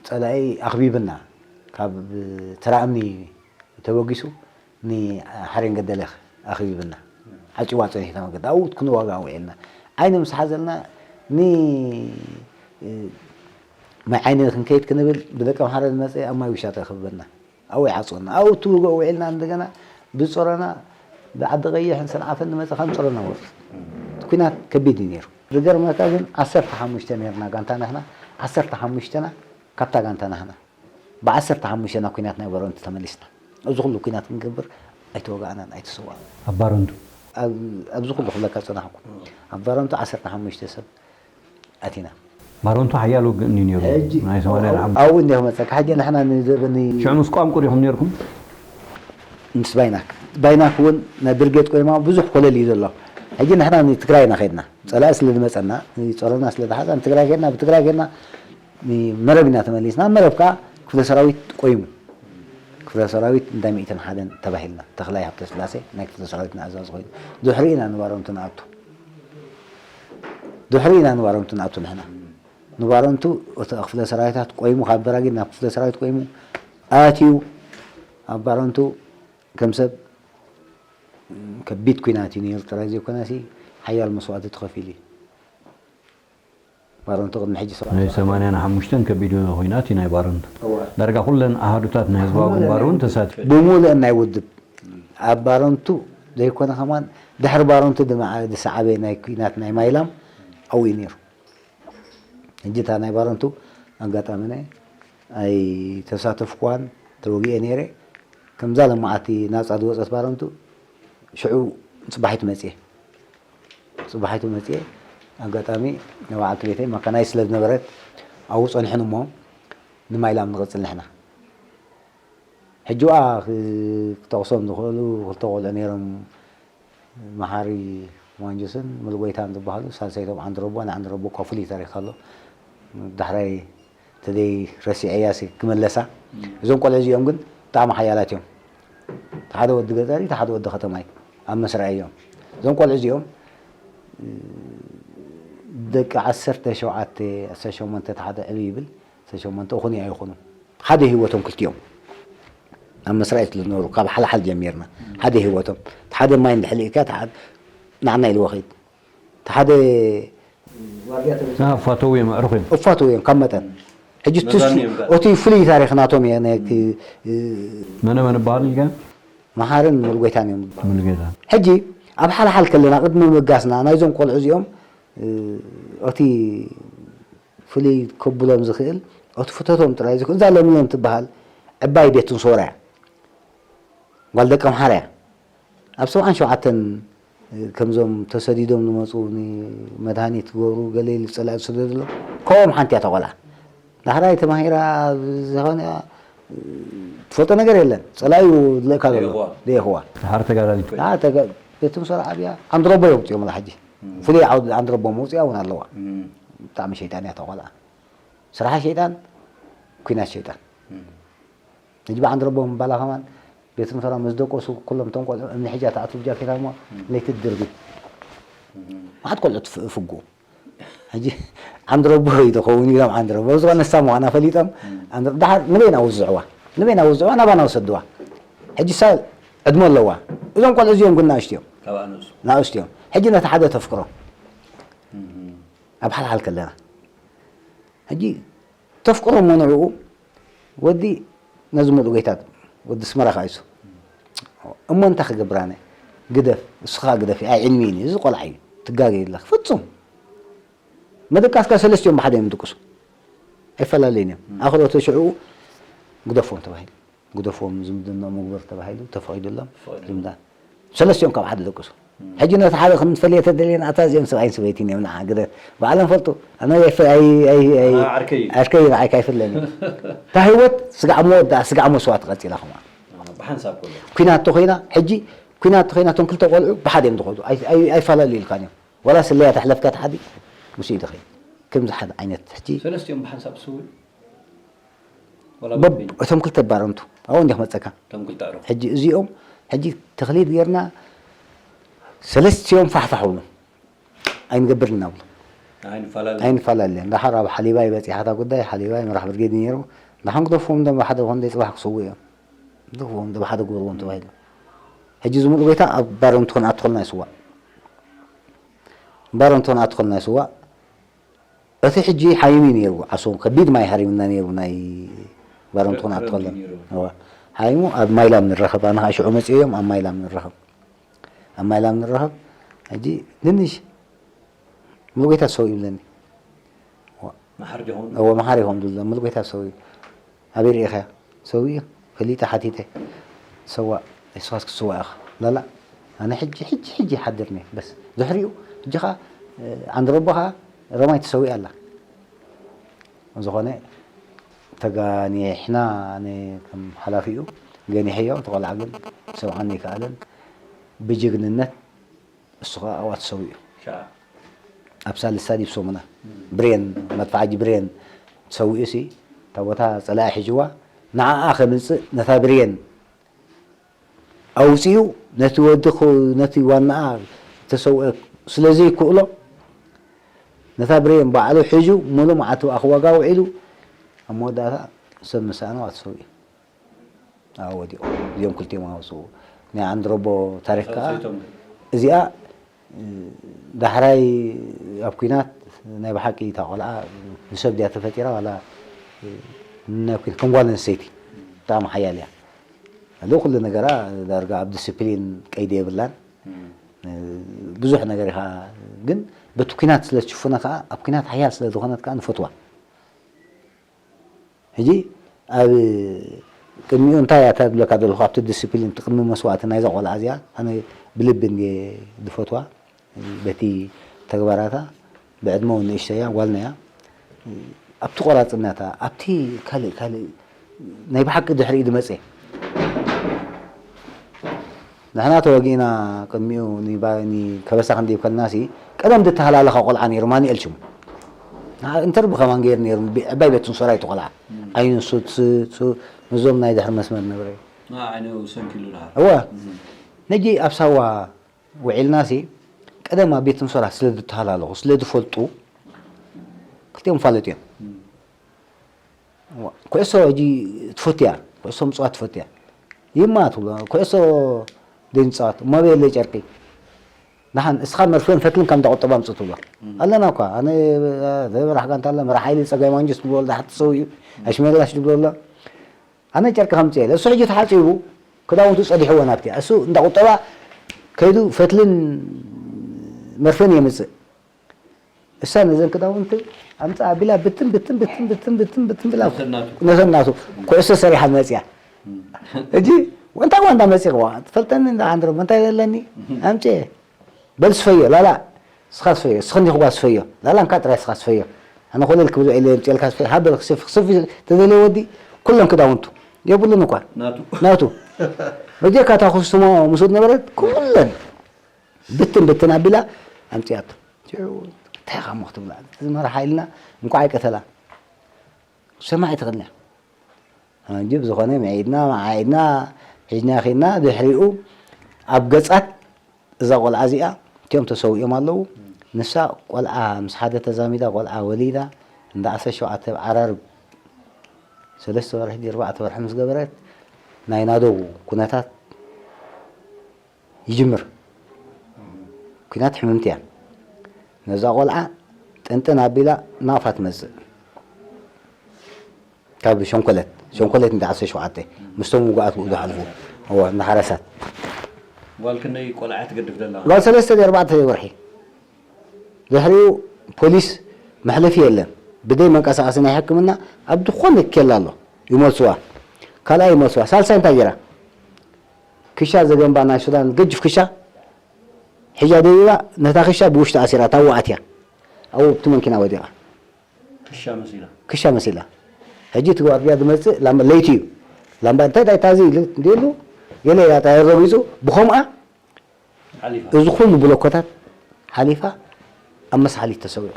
ጸላኢ ኣኽቢብና፣ ካብ ተራ እምኒ ተበጊሱ ንሓሬን ገደለኽ ኣኽቢብና። ዓጺዋ ጸኒሕና መገዲ። ኣብኡ ክንዋጋእ ውዒልና። ዓይኒ ምስ ሓዘልና ን-፣ እ፣ ማይ ዓይኒ ክንከይድ ክንብል ብደቀምሓረ ዝመጸ ኣብ ማይ ውሻጠ ይኽበና። ኣብኡ ይዓጽወና። ኣብኡ ትውግኦ ውዒልና እንደገና ብጾረና ብዓዲ ቀይሕን ሰንዓፈን ንመጸ ከም ጾረና ወርድ። እቲ ኲናት ከቢድ እዩ ነይሩ። ዝገርመካ ግን ዓሰርተ ሓሙሽተ ነይርና ጋንታ ንሕና፣ ዓሰርተ ሓሙሽተና ካብታ ጋንታ ንሕና። ብዓሰርተ ሓሙሽተ ናብ ኲናት ናይ ባረንቱ ተመሊስና። እዚ ኩሉ ኲናት ክንገብር ኣይተወጋእናን ኣይተሰዋእናን። ኣብ ባረንቱ? ኣብ-፣ ኣብዚ ኩሉ ክብለካ ዝጸናሕኩ። ኣብ ባረንቱ ዓሰርተ ሓሙሽተ ሰብ ኣቲና። ባረንቱ ሓያል ውግእ እንድዩ ነይሩ። ሕጂ ናይ ሰማንያ ኣብኡ፣ ሓሙሽተ። ኣብኡ እንዲኹም መጸካ። ሕጂ ንሕና ንዘበኒ ሽዑ ምስ ቋንቁር ኢኹም ነይርኩም? ምስ ባይናክ። ባይናክ እውን ናይ ብርጌድ ኮይማ ብዙሕ ኮለል እዩ ዘሎ። ሕጂ ንሕና ንትግራይ ኢና ከድና። ጸላኢ ስለ ዝመጸና፣ ንጸሮና ስለ ዝሓዛ፣ ንትግራይ ከድና፣ ብትግራይ ከድና፣ ንመረብ ኢና ተመሊስና። ኣብ መረብ ከኣ ክፍለ ሰራዊት ቆይሙ። ክፍለ ሰራዊት እንዳ ሚእትን ሓደን ተባሂልና። ተኽላይ ሃብተስላሴ ናይ ክፍለ ሰራዊትና ኣዛዚ ኮይኑ። ድሕሪ ኢና ንባረንቱ ንኣቱ። ድሕሪ ኢና ንባረንቱ ንኣቱ ንሕና። ንባረንቱ እቲ ክፍለ ሰራዊታት ቆይሙ፣ ካብ በራጊድ ናብ ክፍለ ሰራዊት ቆይሙ ኣትዩ። ኣብ ባረንቱ ከም ሰብ ከቢድ ኲናት እዩ ነይሩ ጥራይ ዘይኮነሲ፣ ሓያል መስዋእቲ ተኸፊሉ እዩ። ባረንቱ ቅድሚ ሕጂ ሰብኣት ናይ ሰማንያን ሓሙሽተን ከቢድ ኲናት እዩ ናይ ባረንቱ። እወ። ዳርጋ ኩለን ኣሃዱታት ናይ ህዝባዊ ብምሉእ ግንባር እውን ናይ ተሳቲፈን። ብምሉእ ናይ ውድብ። ኣብ ባረንቱ ዘይኮነ ከማን ድሕሪ ባረንቱ ድማ ዝሰዓበ ናይ ኲናት ናይ ማይላም ኣብኡ እዩ ነይሩ። ሕጂ እታ ናይ ባረንቱ ኣጋጣሚ ናይ ኣይተሳተፍኩዋን፣ ተወጊኤ ነይረ። ከምዛ ለማዓቲ ናጻ ዝወጸት ባረንቱ ሽዑ ጽባሒቱ መጽየ። ጽባሒቱ መጽየ፣ ኣጋጣሚ ንበዓልቲ ቤተይ መካናይት ስለ ዝነበረት ኣብኡ ጸኒሑን እሞ ንማይላም ንቕጽል ንሕና። ሕጂ ዋ ክ-፣ ክጠቕሶም ዝኽእሉ ክልተ ቆልዑ ነይሮም፣ መሓሪ ማንጁስን ሙሉጎይታን ዝበሃሉ፣ ሳልሰይቶም ዓንድረቦ፣ ንዓንድረቦ እኳ ፍሉይ ታሪኽ ኣሎ። ዳሕራይ ተደይ ረሲዐያሲ ክመለሳ። እዞም ቆልዑ እዚኦም ግን ብጣዕሚ ሓያላት እዮም። እቲ ሓደ ወዲ ገጠር እዩ፣ እቲ ሓደ ወዲ ከተማ እዩ። ኣብ መስርዕ እዮም። እዞም ቆልዑ እዚኦም ደቂ ዓሰርተ ሸውዓተ፣ ዓሰርተ ሸሞንተ፣ እቲ ሓደ ዕብይ ይብል፣ ዓሰርተ ሸሞንተ እኹን ኣይኹኑ። ሓደ ህይወቶም ክልቲኦም። ኣብ መስርዕ ስለ ዝነበሩ፣ ካብ ሓልሓል ጀሚርና። ሓደ ህይወቶም። እቲ ሓደ ማይ እንድሕር ልኢካ፣ እቲ ሓደ ንዓና ኢልዎ ኸይድ። ሓደ ዋርድያ ተበ- ፋተው እዮም ኣዕሩኽ እዮም። እፋተው እዮም ካብ መጠን። ሕጂ እቲ መዛኑ እዮም ጋር። እቲ ፍሉይ ታሪኽ ናቶም እየ ነቲ መነ መን ይበሃል ኢልካ? መሓርን ሙሉጌታን እዮም ዝበሃሉ። ሙሉጌታ ሕጂ ኣብ ሓልሓል ከለና ቅድሚ ምብጋስና ናይዞም ቆልዑ እዚኦም እቲ ፍሉይ ከብሎም ዝኽእል እቲ ፍተቶም ጥራይ ዝኽእል እዛ ለምለም ትበሃል ዕባይ ቤት ትንሶራ እያ። ጓል ደቀ ምሓር እያ። ኣብ ሰብዓን ሸውዓተን ከምዞም ተሰዲዶም ዝመፁ ንመድሃኒት ክገብሩ ገለ ኢሉ ፀላኢ ዝሰደደሎም ካብኦም ሓንቲ እያ ተቆልዓ። ዳሕራይ ተማሂራ ዝኾነ ትፈልጦ ነገር የለን። ፀላዩ ዝለእካ ዘሎ ደይኹዋ። ደይኹዋ። ሓር ተጋዳሊት ዳ ተገ- ቤት ትንሶራ ዓብያ ኣንድረቦ እዮም ውፅኦም ላ ሕጂ ፍሉይ ዓውዲ ኣንድረቦ መውፅያ እውን ኣለዋ። ብጣዕሚ ሸይጣን እያ ተቆልዓ። ስራሓ ሸይጣን ኩናት ሸይጣን። ሕጂ ብዓንድረቦ ምባላ ከማን ቤት ትንሶራ ምስ ደቆሱ ኩሎም እቶም ቆልዑ እምኒ ሕጃ ተኣትው ጃኬታ እሞ ለይቲ ድርቢ መዓት ቆልዑ ትፍ- ፍጉ ሕጂ ዓንድረቦ እዩ ዝኸውን ኢሎም ዓንድረቦ ዝኾነ ንሳ ምዃና ፈሊጦም ዓንድረ- ድሓር ንበይና ውዝዕዋ ንበይና ውዝዕዋ ናባና ወሰድዋ። ሕጂ ሳ ዕድሞ ኣለዋ። እዞም ቆልዑ እዚኦም ግን ናእሽትዮም ካብኣ ንእሱ ናእሽትዮም። ሕጂ ነቲ ሓደ ተፍቅሮ ኣብ ሓልሓል ከለና ሕጂ ተፍቅሮ እሞ ንዕኡ ወዲ ነዚ ሙሉእ ጌታ ወዲ ኣስመራ ከዓ ይሱ እሞ እንታይ ክገብር ኣነ ግደፍ እስኻ ግደፍ ኣይዕልሚኒ እዚ ቆልዓ እዩ ትጋገ የለኽ ፍጹም መደቃስካ ሰለስቲኦም ብሓደ እዮም ድቅሱ ኣይፈላለዩን እዮም ኣኽሮተ ሽዕኡ ግደፎም ተባሂሉ ግደፎም ዝምድና መግበር ተባሂሉ ተፈቒዱሎም ዝምዳ ሰለስቲኦም ካብ ሓደ ደቅሱ ሕጂ ነቲ ሓደ ክንፈልየ ተደልየና ኣታ እዚኦም ሰብኣይን ሰበይትን እዮም ንዓ ግደ ባዕሎም ፈልጡ ኣነ ኣይፈ- ኣይ- ኣይ- ኣይ- ዓርከይ እዩ። ዓርከይ ንዓይ ካይፍለኒ እታ ህይወት ስጋዕ መወዳእ ስጋዕ መስዋእቲ ቀፂላ ከምኣ ብሓንሳብ ከሎ ኩናት ተኮይና ሕጂ ኩናት ተኮይና እቶም ክልተ ቆልዑ ብሓደ እዮም ዝኸዱ ኣይ- ኣይ- ኣይፈላለዩ ኢልካን እዮም ወላ ስለያ ተሕለፍካ ተሓዲ ምስ ኢድኺ ከምዚ ሓደ ዓይነት ሕጂ ሰለስቲኦም ብሓንሳብ ትስውኡ ወላ በብ- በበይኑ? እቶም ክልተ ባረንቱ ኣብኡ እንዲኹ መፀካ እቶም ክልተ ዕሩኽ ሕጂ እዚኦም ሕጂ ተኽሊት ጌርና ሰለስቲኦም ፋሕፋሕ ብሉ ኣይንገብር እናብሉ ኣይንፈላለ ኣይንፈላለን ዳሓር ኣብ ሓሊባይ በፂሓታ ጉዳይ ሓሊባይ ምራሕ ብርጌድ ነይሩ ዳሓን ክደፍዎም ደም ሓደ ኮን ደይ ፅባሕ ክስዉ እዮም ደፍዎም ደም ሓደ ግበርዎም ተባሂሉ ሕጂ ዝምሉ ጎይታ ኣብ ባረንቱ ክንኣትኸልና ይስዋእ ባረንቱ ክንኣትኸልና ይስዋእ እቲ ሕጂ ሓይሚ ነይሩ ዓሶ ከቢድ ማይ ሃሪምና ነይሩ ናይ ባረንቱ ክንኣትኸልና እዋ ሓይሙ ኣብ ማይላም ንራኸብ ኣነ ከዓ ሽዑ መፅኦም ኣብ ማይላም ንራኸብ ኣብ ማይላም ንራኸብ ሕጂ ድንሽ ሙሉጌታ ሰው ይብለኒ መሓር ጀሆን እዎ መሓር ይኾን ዝብሎ ሙሉጌታ ሰው እዩ ኣበይ ርኢኸያ ሰው እዩ ፈሊጠ ሓቲተ ሰዋ ንስኻስ ክስዋ ኢኻ ላላ ኣነ ሕጂ ሕጂ ሕጂ ይሓድር ነይ በስ ድሕሪኡ ሕጂ ኸዓ ዓንድረቦ ኸዓ ረማይ ትሰዊእ ኣላ ዝኾነ ተጋኒሕና ኣነ ከም ሓላፊኡ ገኒሐዮ ተቆልዓ ግን ሰብዓኒ ይከኣለን ብጅግንነት እሱ ከዓ ኣብኣ ተሰዊኡ ሻዓ ኣብ ሳልሳ ዲብ ሰሙና ብሬን መድፍዓጂ ብሬን ተሰዊኡ ሲ እታ ቦታ ፀላኢ ሒጅዋ ንዓኣ ከምፅእ ነታ ብሬን ኣውፂኡ ነቲ ወዲ ክው- ነቲ ዋናኣ ተሰውአ ስለዘይክእሎ ነታ ብሬን ባዕሉ ሒዙ ሙሉ መዓልቲ ብኣ ክዋጋ ውዒሉ ኣብ መወዳእታ ሰብ ምሰኣኑ ኣትሰው እዩ ኣብ ወዲቑ እዚኦም ክልቲኦም ኣውፅኡ ናይ ዓንድረቦ ታሪክ ከዓ ሰውሰይቶም እዚኣ ዳሕራይ ኣብ ኩናት ናይ ብሓቂ እታ ቆልዓ ንሰብ ድያ ተፈጢራ ዋላ ናይ ኩናት ከም ጓል ኣንስተይቲ ብጣዕሚ ሓያል እያ ኣሎ ኩሉ ነገራ ዳርጋ ኣብ ዲስፕሊን ቀይዲ የብላን ብዙሕ ነገር ኢኻ ግን በቲ ኩናት ስለ ትሽፍኖ ከዓ ኣብ ኩናት ሓያል ስለ ዝኾነት ከዓ ንፈትዋ ሕጂ ኣብ ቅድሚኡ እንታይ እያ ተብለካ ዘለኹ ኣብቲ ዲስፕሊን እቲ ቅድሚ መስዋእቲ ናይዛ ቆልዓ እዚኣ ኣነ ብልቢ እንድየ ዝፈትዋ በቲ ተግባራታ ብዕድመ እውን ንእሽተያ ጓልና እያ ኣብቲ ቆራፅነታ ኣብቲ ካልእ ካልእ ናይ ብሓቂ ድሕሪኡ ዝመፀ ንሕና ተወጊእና ቅድሚኡ ንባ- ንከበሳ ክንደይ ከልና ሲ ቀደም ዝተሃላለኸ ቆልዓ ነይሩ ማኑኤል ሽሙ ንዓ- እንተርቢ ከማን ገይሩ ነይሩ ቢ- ዕባይ ቤት ትንሶራ ይትቆልዓ ዓይኑ ሱት ሱ- ሱ- ምስዞም ናይ ድሕሪ መስመር ነበረ ዓይኑ ሰንኪሉ ድሃር እወ ነጂ ኣብ ሳዋ ውዒልና ሲ ቀደም ኣብ ቤት ትንሶራ ስለ ዝተሃላለኹ ስለ ዝፈልጡ ክልቲኦም ፋለጥ እዮም ኩዕሶ ሕጂ ትፈቱ እያ ኩዕሶ ምፅዋት ትፈቱ እያ ይማ ትብሎ ኩዕሶ ዘይንፃወት እሞ ኣበየለይ ጨርቂ ደሓን እስኻ መርፍእን ፈትልን ከም እንዳቁጠባ ኣምጽእ ትብሎ ኣለና እኳ። ኣነ፣ እ፣ መራሕ ጋንታ ኣሎ፣ መራሕ ሓይሊ ጸጋይ ማንጁስ ትብሎ ኣሎ፣ ደሓን ትሰው እዩ። ኣሽመላሽ ትብሎ ኣሎ። ኣነ ጨርቂ ከምጽእ ኢለ። እሱ ሕጂ ተሓጺቡ፣ ክዳውንቱ ጸዲሕዎ ናብቲ። እሱ እንዳቁጠባ ከይዱ ፈትልን መርፍእን የምጽእ። እሳ ነዘን ክዳውንቲ ኣምጽእ ኣቢላ ብትን፣ ብትን፣ ብትን፣ ብትን፣ ብትን፣ ብትን ብላ ነተን ናቱ። ነተን ናቱ ኩዕሶ ሰሪሓ መጽያ። ሕጂ እንታይ ዋንዳ መጺኽዋ? ትፈልጠኒ እንዳ ዓንድሮ፣ እንታይ ዘለኒ? ኣምጽኤ። በል ስፈዮ፣ ላላ፣ እስኻ ስፈዮ፣ እስኽኒ ኹባ ስፈዮ፣ ላላ እንካ ጥራይ እስኻ ስፈዮ። ኣነ ኮለል ክብል ኢለ የምጽኤልካ ስፈዮ፣ ሃበል ክስፍ፣ ክስፍ ተደልየ ወዲ፣ ኩለን ክዳውንቱ። የብሉን እኳ። ናቱ። ናቱ። በጀካ እታ ኩስትሞ ምስ ወድ ነበረት፣ ኩለን ብትን ብትን ኣቢላ ኣምጽኣቶ። ሽዑ እንታይ ኢኻ እሞ ክትብላ? እዚ መራሒ ኢልና እንኳዕ ኣይቀተላ። ሰማዕ ኣይትኽእልን እያ። እንጂ ብዝኾነ ምዒድና፣ መዓዒድና፣ ሒዝና ኺድና፣ ድሕሪኡ ኣብ ገጻት እዛ ቆልዓ እዚኣ እቲኦም ተሰዊኦም ኣለዉ። ንሳ ቆልዓ ምስ ሓደ ተዛሚዳ፣ ቆልዓ ወሊዳ፣ እንዳ ዓሰርተ ሸውዓተ ኣብ ዓራርብ ሰለስተ ወርሒ ድዩ ኣርባዕተ ወርሒ ምስ ገበረት፣ ናይ ናደው ኩነታት ይጅምር። ኲናት ሕምምቲ እያ። ነዛ ቆልዓ ጥንጥን ኣቢላ ናቕፋ ትመጽእ። ካብ ሸንኮለት፣ ሸንኮለት እንዳ ዓሰርተ ሸውዓተ ምስቶም ውጉኣት ብኡ ዝሓልፉ። እወ፣ እንዳ ሓረሳት። ጓል ክንደይ ቆልዓ ትገድፍ ዘላ? ጓል ሰለስተ ድዩ ኣርባዕተ ወርሒ። ድሕሪኡ ፖሊስ መሕለፊ የለን። ብደይ መንቀሳቐሲ ናይ ሕክምና ኣብ ዝኾነ ኬላ ኣሎ። ይመልስዋ። ካልኣይ ይመልስዋ። ሳልሳይ እንታይ ገይራ? ክሻ ዘገንባ ናይ ሱዳን ገጅፍ ክሻ ሒዛ ደይባ፣ ነታ ክሻ ብውሽጢ ኣሲራ፣ እታ ወኣት እያ። ኣብኡ ኣብቲ መንኪና ወዲቓ። ክሻ መሲላ። ክሻ መሲላ። ሕጂ እቲ ዋርድያ ዝመጽእ ላም-፣ ለይቲ እዩ። ላምባ እንታይ እንታይ ታዚ ኢሉ እንዲሉ፣ ገለ ኢላ ታየር ረጊጹ፣ ብኸምኣ ሓሊፋ። እዚ ኩሉ ብሎኮታት ሓሊፋ ኣብ መስሓሊት ተሰዊኣ።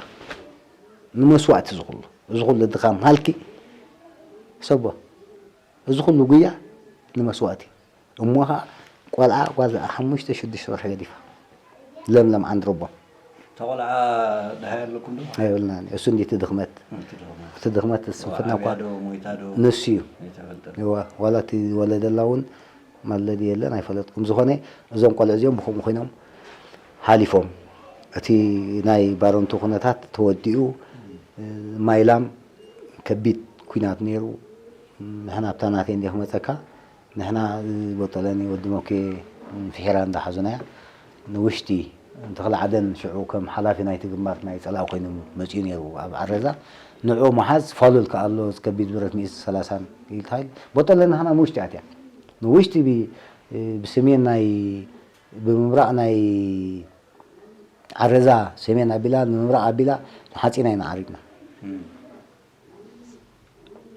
ንመስዋእቲ እዚ ኩሉ፣ እዚ ኩሉ ድኻም ሃልኪ ሰቦ፣ እዚ ኩሉ ጉያ ንመስዋእቲ። እሞ ኸዓ ቆልዓ ጓል ሓሙሽተ ሽዱሽተ ወርሒ ገዲፋ። ለምለም ዓንድረቦ። እታ ቆልዓ ደሃይ ኣለኩም ዶ? ኣይብልናን። እሱ እንዲ እቲ ድኽመት። እቲ ድኽመት። እቲ ድኽመት እሱ እዋ፣ ፍትና እኳ ዓብያ ዶ ሞይታ ዶ? ንሱ እዩ። ኣይተፈልጠን። እዋ፣ ዋላ እቲ ዝወለደላ እውን መለዲ የለን፣ ኣይፈለጥኩም። ዝኾነ እዞም ቆልዑ እዚኦም ብኸምኡ ኮይኖም ሓሊፎም። እቲ ናይ ባረንቱ ኩነታት ተወዲኡ፣ ማይላም ከቢድ ኲናት ነይሩ። ንሕና ኣብታ ናተይ እንዲየ ክመጸካ፣ ንሕና ቦጠለኒ ወዲ መኩየ ፍሒራ እንዳሓዙናያ ንውሽጢ ተኽለ ዓደን ሽዑ ከም ሓላፊ ናይቲ ግንባር ናይ ጸላኢ ኮይኑ መጺኡ ነይሩ ኣብ ዓረዛ። ንዕኡ መሓዝ ፋሉል ከኣ ኣሎ፣ ከቢድ ብረት ሚእቲ ሰላሳን ኢልታይል። ቦጠለኒ ንሕና ንውሽጢ ኣትያ። ንውሽጢ ብ-፣ ብሰሜን ናይ፣ ብምብራቕ ናይ ዓረዛ ሰሜን ኣቢላ፣ ንምብራቕ ኣቢላ ንሓጺና ኢና ዓሪድና። እም።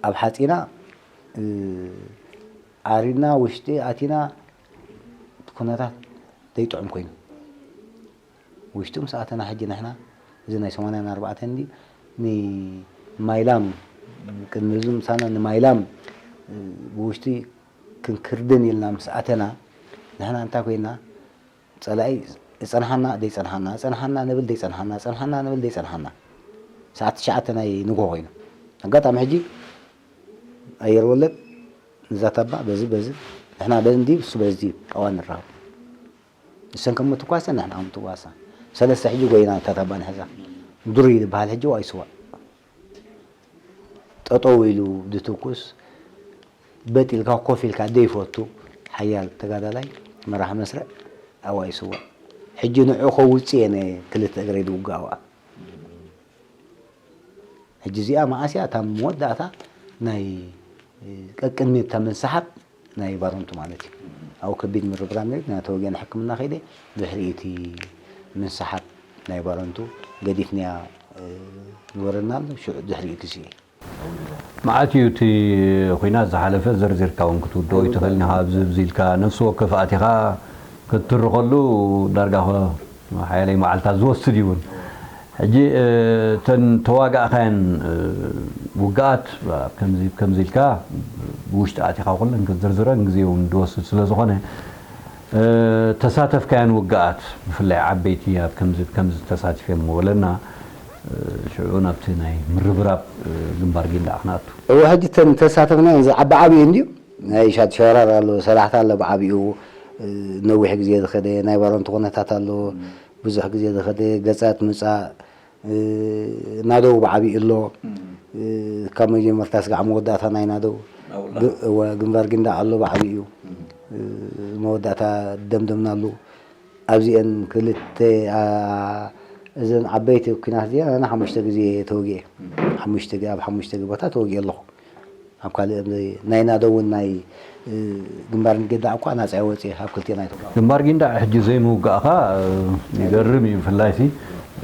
ኣብ ሓጺና፣ እ፣ ዓሪድና ውሽጢ ኣቲና፣ እቲ ኩነታት ዘይጥዑም ኮይኑ። ውሽጢ ምስ ኣተና ሕጂ ንሕና፣ እዚ ናይ ሰማንያን ኣርባዕተን እንዲ፣ ንማይላም፣ ቅድሚ እዚ ምሳና ንማይላም፣ እ፣ ብውሽጢ ክንክርድን ኢልና ምስ ኣተና፣ ንሕና እንታይ ኮይና፣ ጸላኢ ይጸንሓና፣ ደይጸንሓና፣ ጸንሓና ንብል፣ ደይጸንሓና፣ ጸንሓና ንብል፣ ደይጸንሓና። ሰዓት ትሽዓተ ናይ ንግሆ ኮይኑ። ኣጋጣሚ ሕጂ ኣየር ወለድ ንዛተባ በዚ፣ በዚ፣ ንሕና በዚ እንዲ፣ እሱ በዚ፣ ኣብኣ ንራኸብ። ንሰን ከም ምትኳሰ፣ ንሕና ከም ምትዋሳ። ሰለስተ ሕጂ ጎይና እታ ታባ ንሕዛ። ዱሪ ዝበሃል ሕጂ ዋይ ስዋእ። ጠጠው ኢሉ ዝትኩስ፣ በጥ ኢልካ ኮፍ ኢልካ ዘይፈቱ ሓያል ተጋዳላይ መራሒ መስርዕ ኣብኣ ይስዋእ። ሕጂ ንዑ ከውጽእ እየ ነ ክልተ እግረይ ዝውጋእ ኣብኣ። ሕጂ እዚኣ መዓስ እያ? እታ መወዳእታ ናይ ቀቅድሚ እታ ምንስሓብ ናይ ባረንቱ ማለት እዩ። ኣብኡ ከቢድ ምርብራብ ነይሩ፣ ናተ ወገን ሕክምና ከይደ፣ ድሕሪ እቲ ምንስሓብ ናይ ባረንቱ ገዲፍንያ፣ እ፣ ዝወረድና ኣሎ፣ ሽዑ ድሕሪኡ ግዜ። መዓት እዩ እቲ ኹናት ዝሓለፈ፣ ዘርዚርካ እውን ክትውድኦ ኣይውዳእን። ኣይትኽእልን ኢኻ። ኣብዚ፣ ኣብዚ ኢልካ ነፍሲ ወከፍ ኣቲኻ ክትትርኸሉ ዳርጋ ኸ ሓያለይ መዓልታት ዝወስድ እዩ እውን። ሕጂ፣ እ፣ እተን ተዋጋእካየን፣ እ፣ ውግኣት፣ ኣብ ከምዚ፣ ከምዚ ኢልካ ብውሽጢ ኣቲኻ ኩለን ክትዝርዝረን ግዜ እውን ዝወስድ ስለ ዝኾነ፣ እ፣ ተሳተፍካየን ውግኣት፣ ብፍላይ ዓበይቲ ኣብ ከምዚ፣ ከምዚ ተሳቲፈ እሞ በለና፣ እ፣ ሽዑ ናብቲ ናይ ምርብራብ፣ እ፣ ግንባር ጊንዳዕ ክንኣቱ። እወ፣ ሕጂ እተን ተሳተፍናየን እዚ ዓቢ ዓቢኡ እንድዩ። ናይ ሻድ ሸራር ኣሎ፣ ሰላሕታ ኣሎ ብዓቢኡ፣ እ፣ ነዊሕ ግዜ ዝኸደ፣ ናይ ባረንቱ ኩነታት ኣሎ። ብዙሕ ግዜ ዝኸደ ገጻት ምጻእ፣ እ፣ ናደው ብዓቢኡ ኣሎ። እ፣ ካብ መጀመርታ ስጋዕ መወዳእታ ናይ ናደው ግ-፣ እወ፣ ግንባር ጊንዳዕ ኣሎ ብዓቢኡ። እ፣ መወዳእታ ደምደምናሉ። ኣብዚአን ክልተ፣ ኣ፣ እዘን ዓበይቲ ኲናት እዚአን ኣነ ሓሙሽተ ግዜ ተወጊኤ። ሓሙሽተ ግ-፣ ኣብ ሓሙሽተ ግ-፣ ቦታ ተወጊኤ ኣለኹ። ኣብ ካልእ ናይ ናደውን ናይ፣ እ፣ ግንባር ጊንዳዕ እኳ ናጻ ወጺኤ ኣብ ክልቲአን ኣይተወጋእኩ። ግንባር ጊንዳዕ ሕጂ ዘይምውጋእኻ፣ እ፣ ይገርም እዩ። ብፍላይ ሲ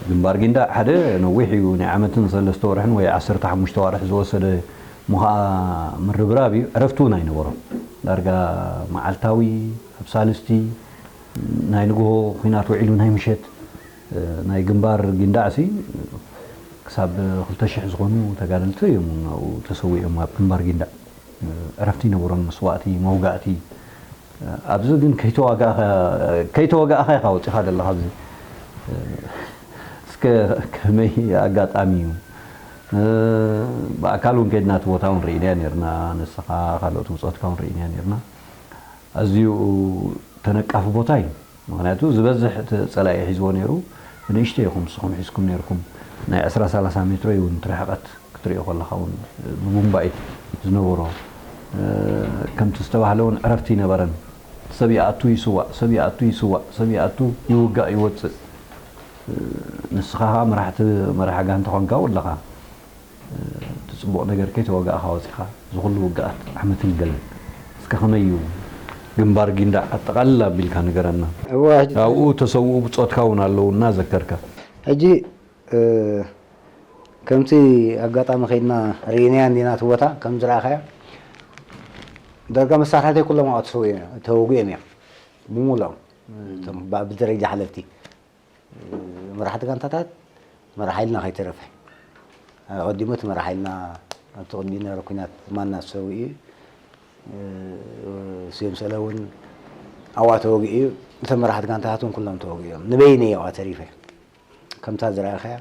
ግንባር ጊንዳዕ ሓደ ነዊሕ እዩ፣ ናይ ዓመትን ሰለስተ ወርሕን ወይ ዓሰርተ ሓሙሽተ ዋርሕ ዝወሰደ ምዃ ምርብራብ እዩ። ዕረፍቲ እውን ኣይነበሮን። ዳርጋ መዓልታዊ ኣብ ሳልስቲ ናይ ንግሆ ኲናት ውዒሉ ናይ ምሸት፣ እ፣ ናይ ግንባር ጊንዳዕሲ ክሳብ ክልተ ሽሕ ዝኾኑ ተጋደልቲ እዮም ኣብኡ ተሰዊኦም ኣብ ግንባር ጊንዳዕ። እ፣ ዕረፍቲ ይነበሮም፣ መስዋእቲ፣ መውጋእቲ። እ፣ ኣብዚ ግን ከይተዋጋእኻ፣ ከይተዋጋእኻ ኢኻ ወጺኻ ዘለኻ ኣብዚ። እ፣ እስከ ከመይ ኣጋጣሚ እዩ? እ፣ ብኣካል እውን ከድና እቲ ቦታ እውን ርኢናዮ ነርና፣ ንስኻ ካልኦት ብጾትካ እውን ርኢናዮ ነርና። ኣዝዩ ተነቃፊ ቦታ እዩ። ምኽንያቱ ዝበዝሕ እቲ ጸላኢ ሒዝዎ ነይሩ፣ ንእሽተይ ኢኹም ንስኹም ሒዝኩም ነይርኩም። ናይ ዕስራ ሰላሳ ሜትሮ እዩ እውን እቲ ርሕቐት ክትሪኦ ከለኻ እውን ብቡምባ እዩ ዝነበሮ። እ፣ ከምቲ ዝተባህለ እውን ዕረፍቲ ይነበረን። ሰብ ይኣቱ ይስዋእ፣ ሰብ ይኣቱ ይስዋእ፣ ሰብ ይኣቱ ይውጋእ ይወጽእ። እ፣ ንስኻ ኸኣ መራሕቲ መራሒ ጋንታ ኾንካ ኣለኻ። እቲ ጽቡቕ ነገር ከይተዋጋእኻ ወጺኻ፣ እዚ ኩሉ ውግኣት ዓመትን ገለን። እስከ ከመይ እዩ ግንባር ጊንዳዕ ኣጠቓልል ኣቢልካ ንገረና። እወ፣ ሕጂ ኣብኡ ተሰውኡ ብጾትካ እውን ኣለዉ እናዘከርካ። ሕጂ፣ እ፣ ከምቲ ኣጋጣሚ ከይድና ርኢናያ እንዲና እቲ ቦታ ከም ዝረኣኻዮ፣ ዳርጋ መሳርሕተይ ኩሎም ኣብኡ ተሰዊኦም፣ ተወጊኦም እዮም። ብምሉኦም። እቶም ብ-፣ ብደረጃ ሓለፍቲ። መራሕቲ ጋንታታት መራሕ ሓይልና ከይተረፈ፣ ኣቐዲሙ እቲ መራሕ ሓይልና ኣብቲ ቅድሚኡ ዝነበረ ኲናት ማና ተሰዊኡ፣ ስዮም ሰለ እውን ኣብኣ ተወጊኡ እዩ። እቶም መራሕቲ ጋንታታት እውን ኩሎም ተወጊኡ እዮም። ንበይነይ ኣብኣ ተሪፈ። ከምታ ዝረኣኻያ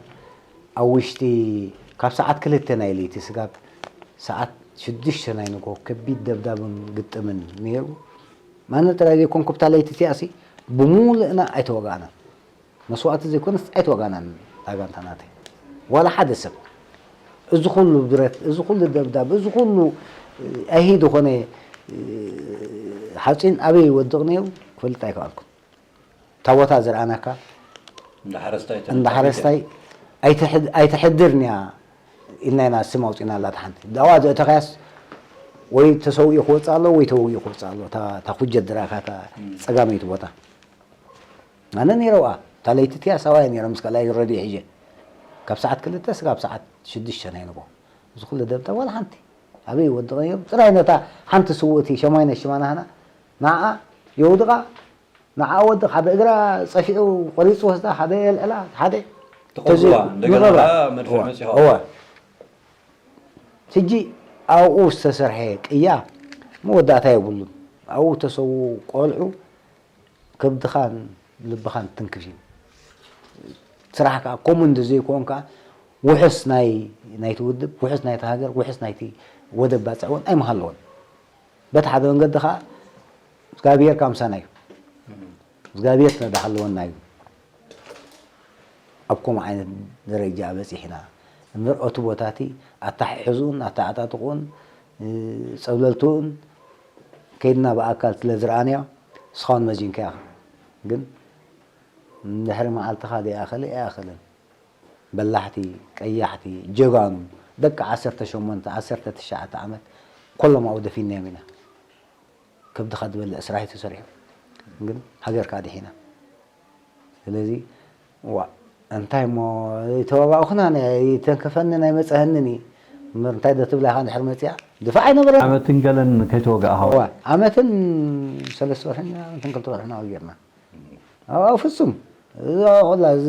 ኣብ ውሽጢ ካብ ሰዓት ክልተ ናይ ለይቲ ስጋብ ሰዓት ሽዱሽተ ናይ ንግሆ ከቢድ ደብዳብን ግጥምን ነይሩ። ማነ ጥራይ ዘይኮንኩ፣ ብታ ለይቲ እቲኣሲ ብምሉእና ኣይተወጋእናን። መስዋእቲ ዘይኮነስ ኣይተወጋእናን። እታ ጋንታ ናተይ ዋላ ሓደ ሰብ፣ እዚ ኩሉ ብረት፣ እዚ ኩሉ ደብዳብ፣ እዚ ኩሉ፣ እ፣ ኣይሂ ዝኾነ፣ እ፣ ሓፂን ኣበይ ይወድቕ ነይሩ ክፈልጥ ኣይከኣልኩን። እታ ቦታ ዝረኣናካ እንዳ ሓረስታይ እንዳ ሓረስታይ ኣይትሕድ-፣ ኣይትሕድርን እያ ኢልና ኢና ስም ኣውፂእናላ። እታ ሓንቲ ዳዋ ዘእተኻያስ ወይ ተሰዊኡ ክወፅእ ኣሎ ወይ ተወጊኡ ክወፅእ ኣሎ። እታ፣ እታ ኩጀት ዝረኣኻ እታ እም። ፀጋመይቲ ቦታ። ኣነ ነይረ ኣብኣ። እታ ለይቲ እቲኣ ሳዋ እየ ነይረ ምስ ካልኣይ ረድዮ ሒጀ። ካብ ሰዓት ክልተ ስጋብ ሰዓት ሽዱሽተ ናይ ንግሆ። እዚ ኩሉ ደብዳብ ዋላ ሓንቲ ኣበይ ይወድቕ ነይሩ? ጥራይ ነታ ሓንቲ ስውእቲ ሸማይነ ሽማና ሃና ንዓኣ የውድቓ፣ ንዓኣ ወድቕ፣ ሓደ እግራ ጸፊዑ ቆሪጹ ወስዳ፣ ሓደ የልዕላ፣ ሓደ ተቐብሉዋ፣ ተዘ-፣ እንደገና ንቐብራ። ከኣ መድፍዕ እወ፣ መጺኡ። እወ። ሕጂ ኣብኡ ዝተሰርሐ ቅያ መወዳእታ የብሉን። ኣብኡ ተሰውኡ ቆልዑ ከብድኻን ልብኻን ትንክፍ እዩ። ስራሕ ከኣ ከምኡ እንተዘይኮን ከኣ ውሑስ ናይ፣ ናይቲ ውድብ፣ ውሑስ ናይቲ ሃገር፣ ውሑስ ናይቲ ወደብ ባጽዕ እውን ኣይምሃለዎን። በቲ ሓደ መንገዲ ኸኣ እግዚኣብሔር ካብ ምሳና እዩ። እግዚኣብሔር ስለ ዝሓለወና እዩ ኣብ ከምኡ ዓይነት ደረጃ በጺሕና። እምበር እቲ ቦታ እቲ ኣተሓሕዝኡን ኣተዓጣጥቕኡን፣ እ፣ ጸብለልትኡን ከይድና ብኣካል ስለ ዝረኣናዮ፣ ንስኻ እውን መዚንካዮ ኢኻ። ግን ድሕሪ መዓልቲ ኻልእ ይኣኸለ ኣይኣኸለን። በላሕቲ፣ ቀያሕቲ፣ ጀጋኑ፣ ደቂ ዓሰርተ ሸሞንተ፣ ዓሰርተ ትሽዓተ ዓመት፣ ኮሎም ኣብኡ ደፊንናዮም ኢና። ከብድኻ ዝበልዕ ስራሕ እዩ ተሰሪሑ። ግን ሃገርካ ኣድሒና። ስለዚ፣ ዋእ፣ እንታይ እሞ፣ ኣይተዋጋእኹናን፣ ኣይተንከፈንን፣ ኣይመጸሀንን እዩ። እምበር እንታይ ዶ ትብላ ኢኻ እንድሕር መጺኣ? ድፋዕ ኣይነበረን። ዓመትን ገለን ከይተወጋእኻ? እዋ፣ ዓመትን ሰለስተ ወርሕን፣ ዓመትን ክልተ ወርሕን ኣዋጊርና። ኣብ ፍጹም እዛ ኩላ እዚ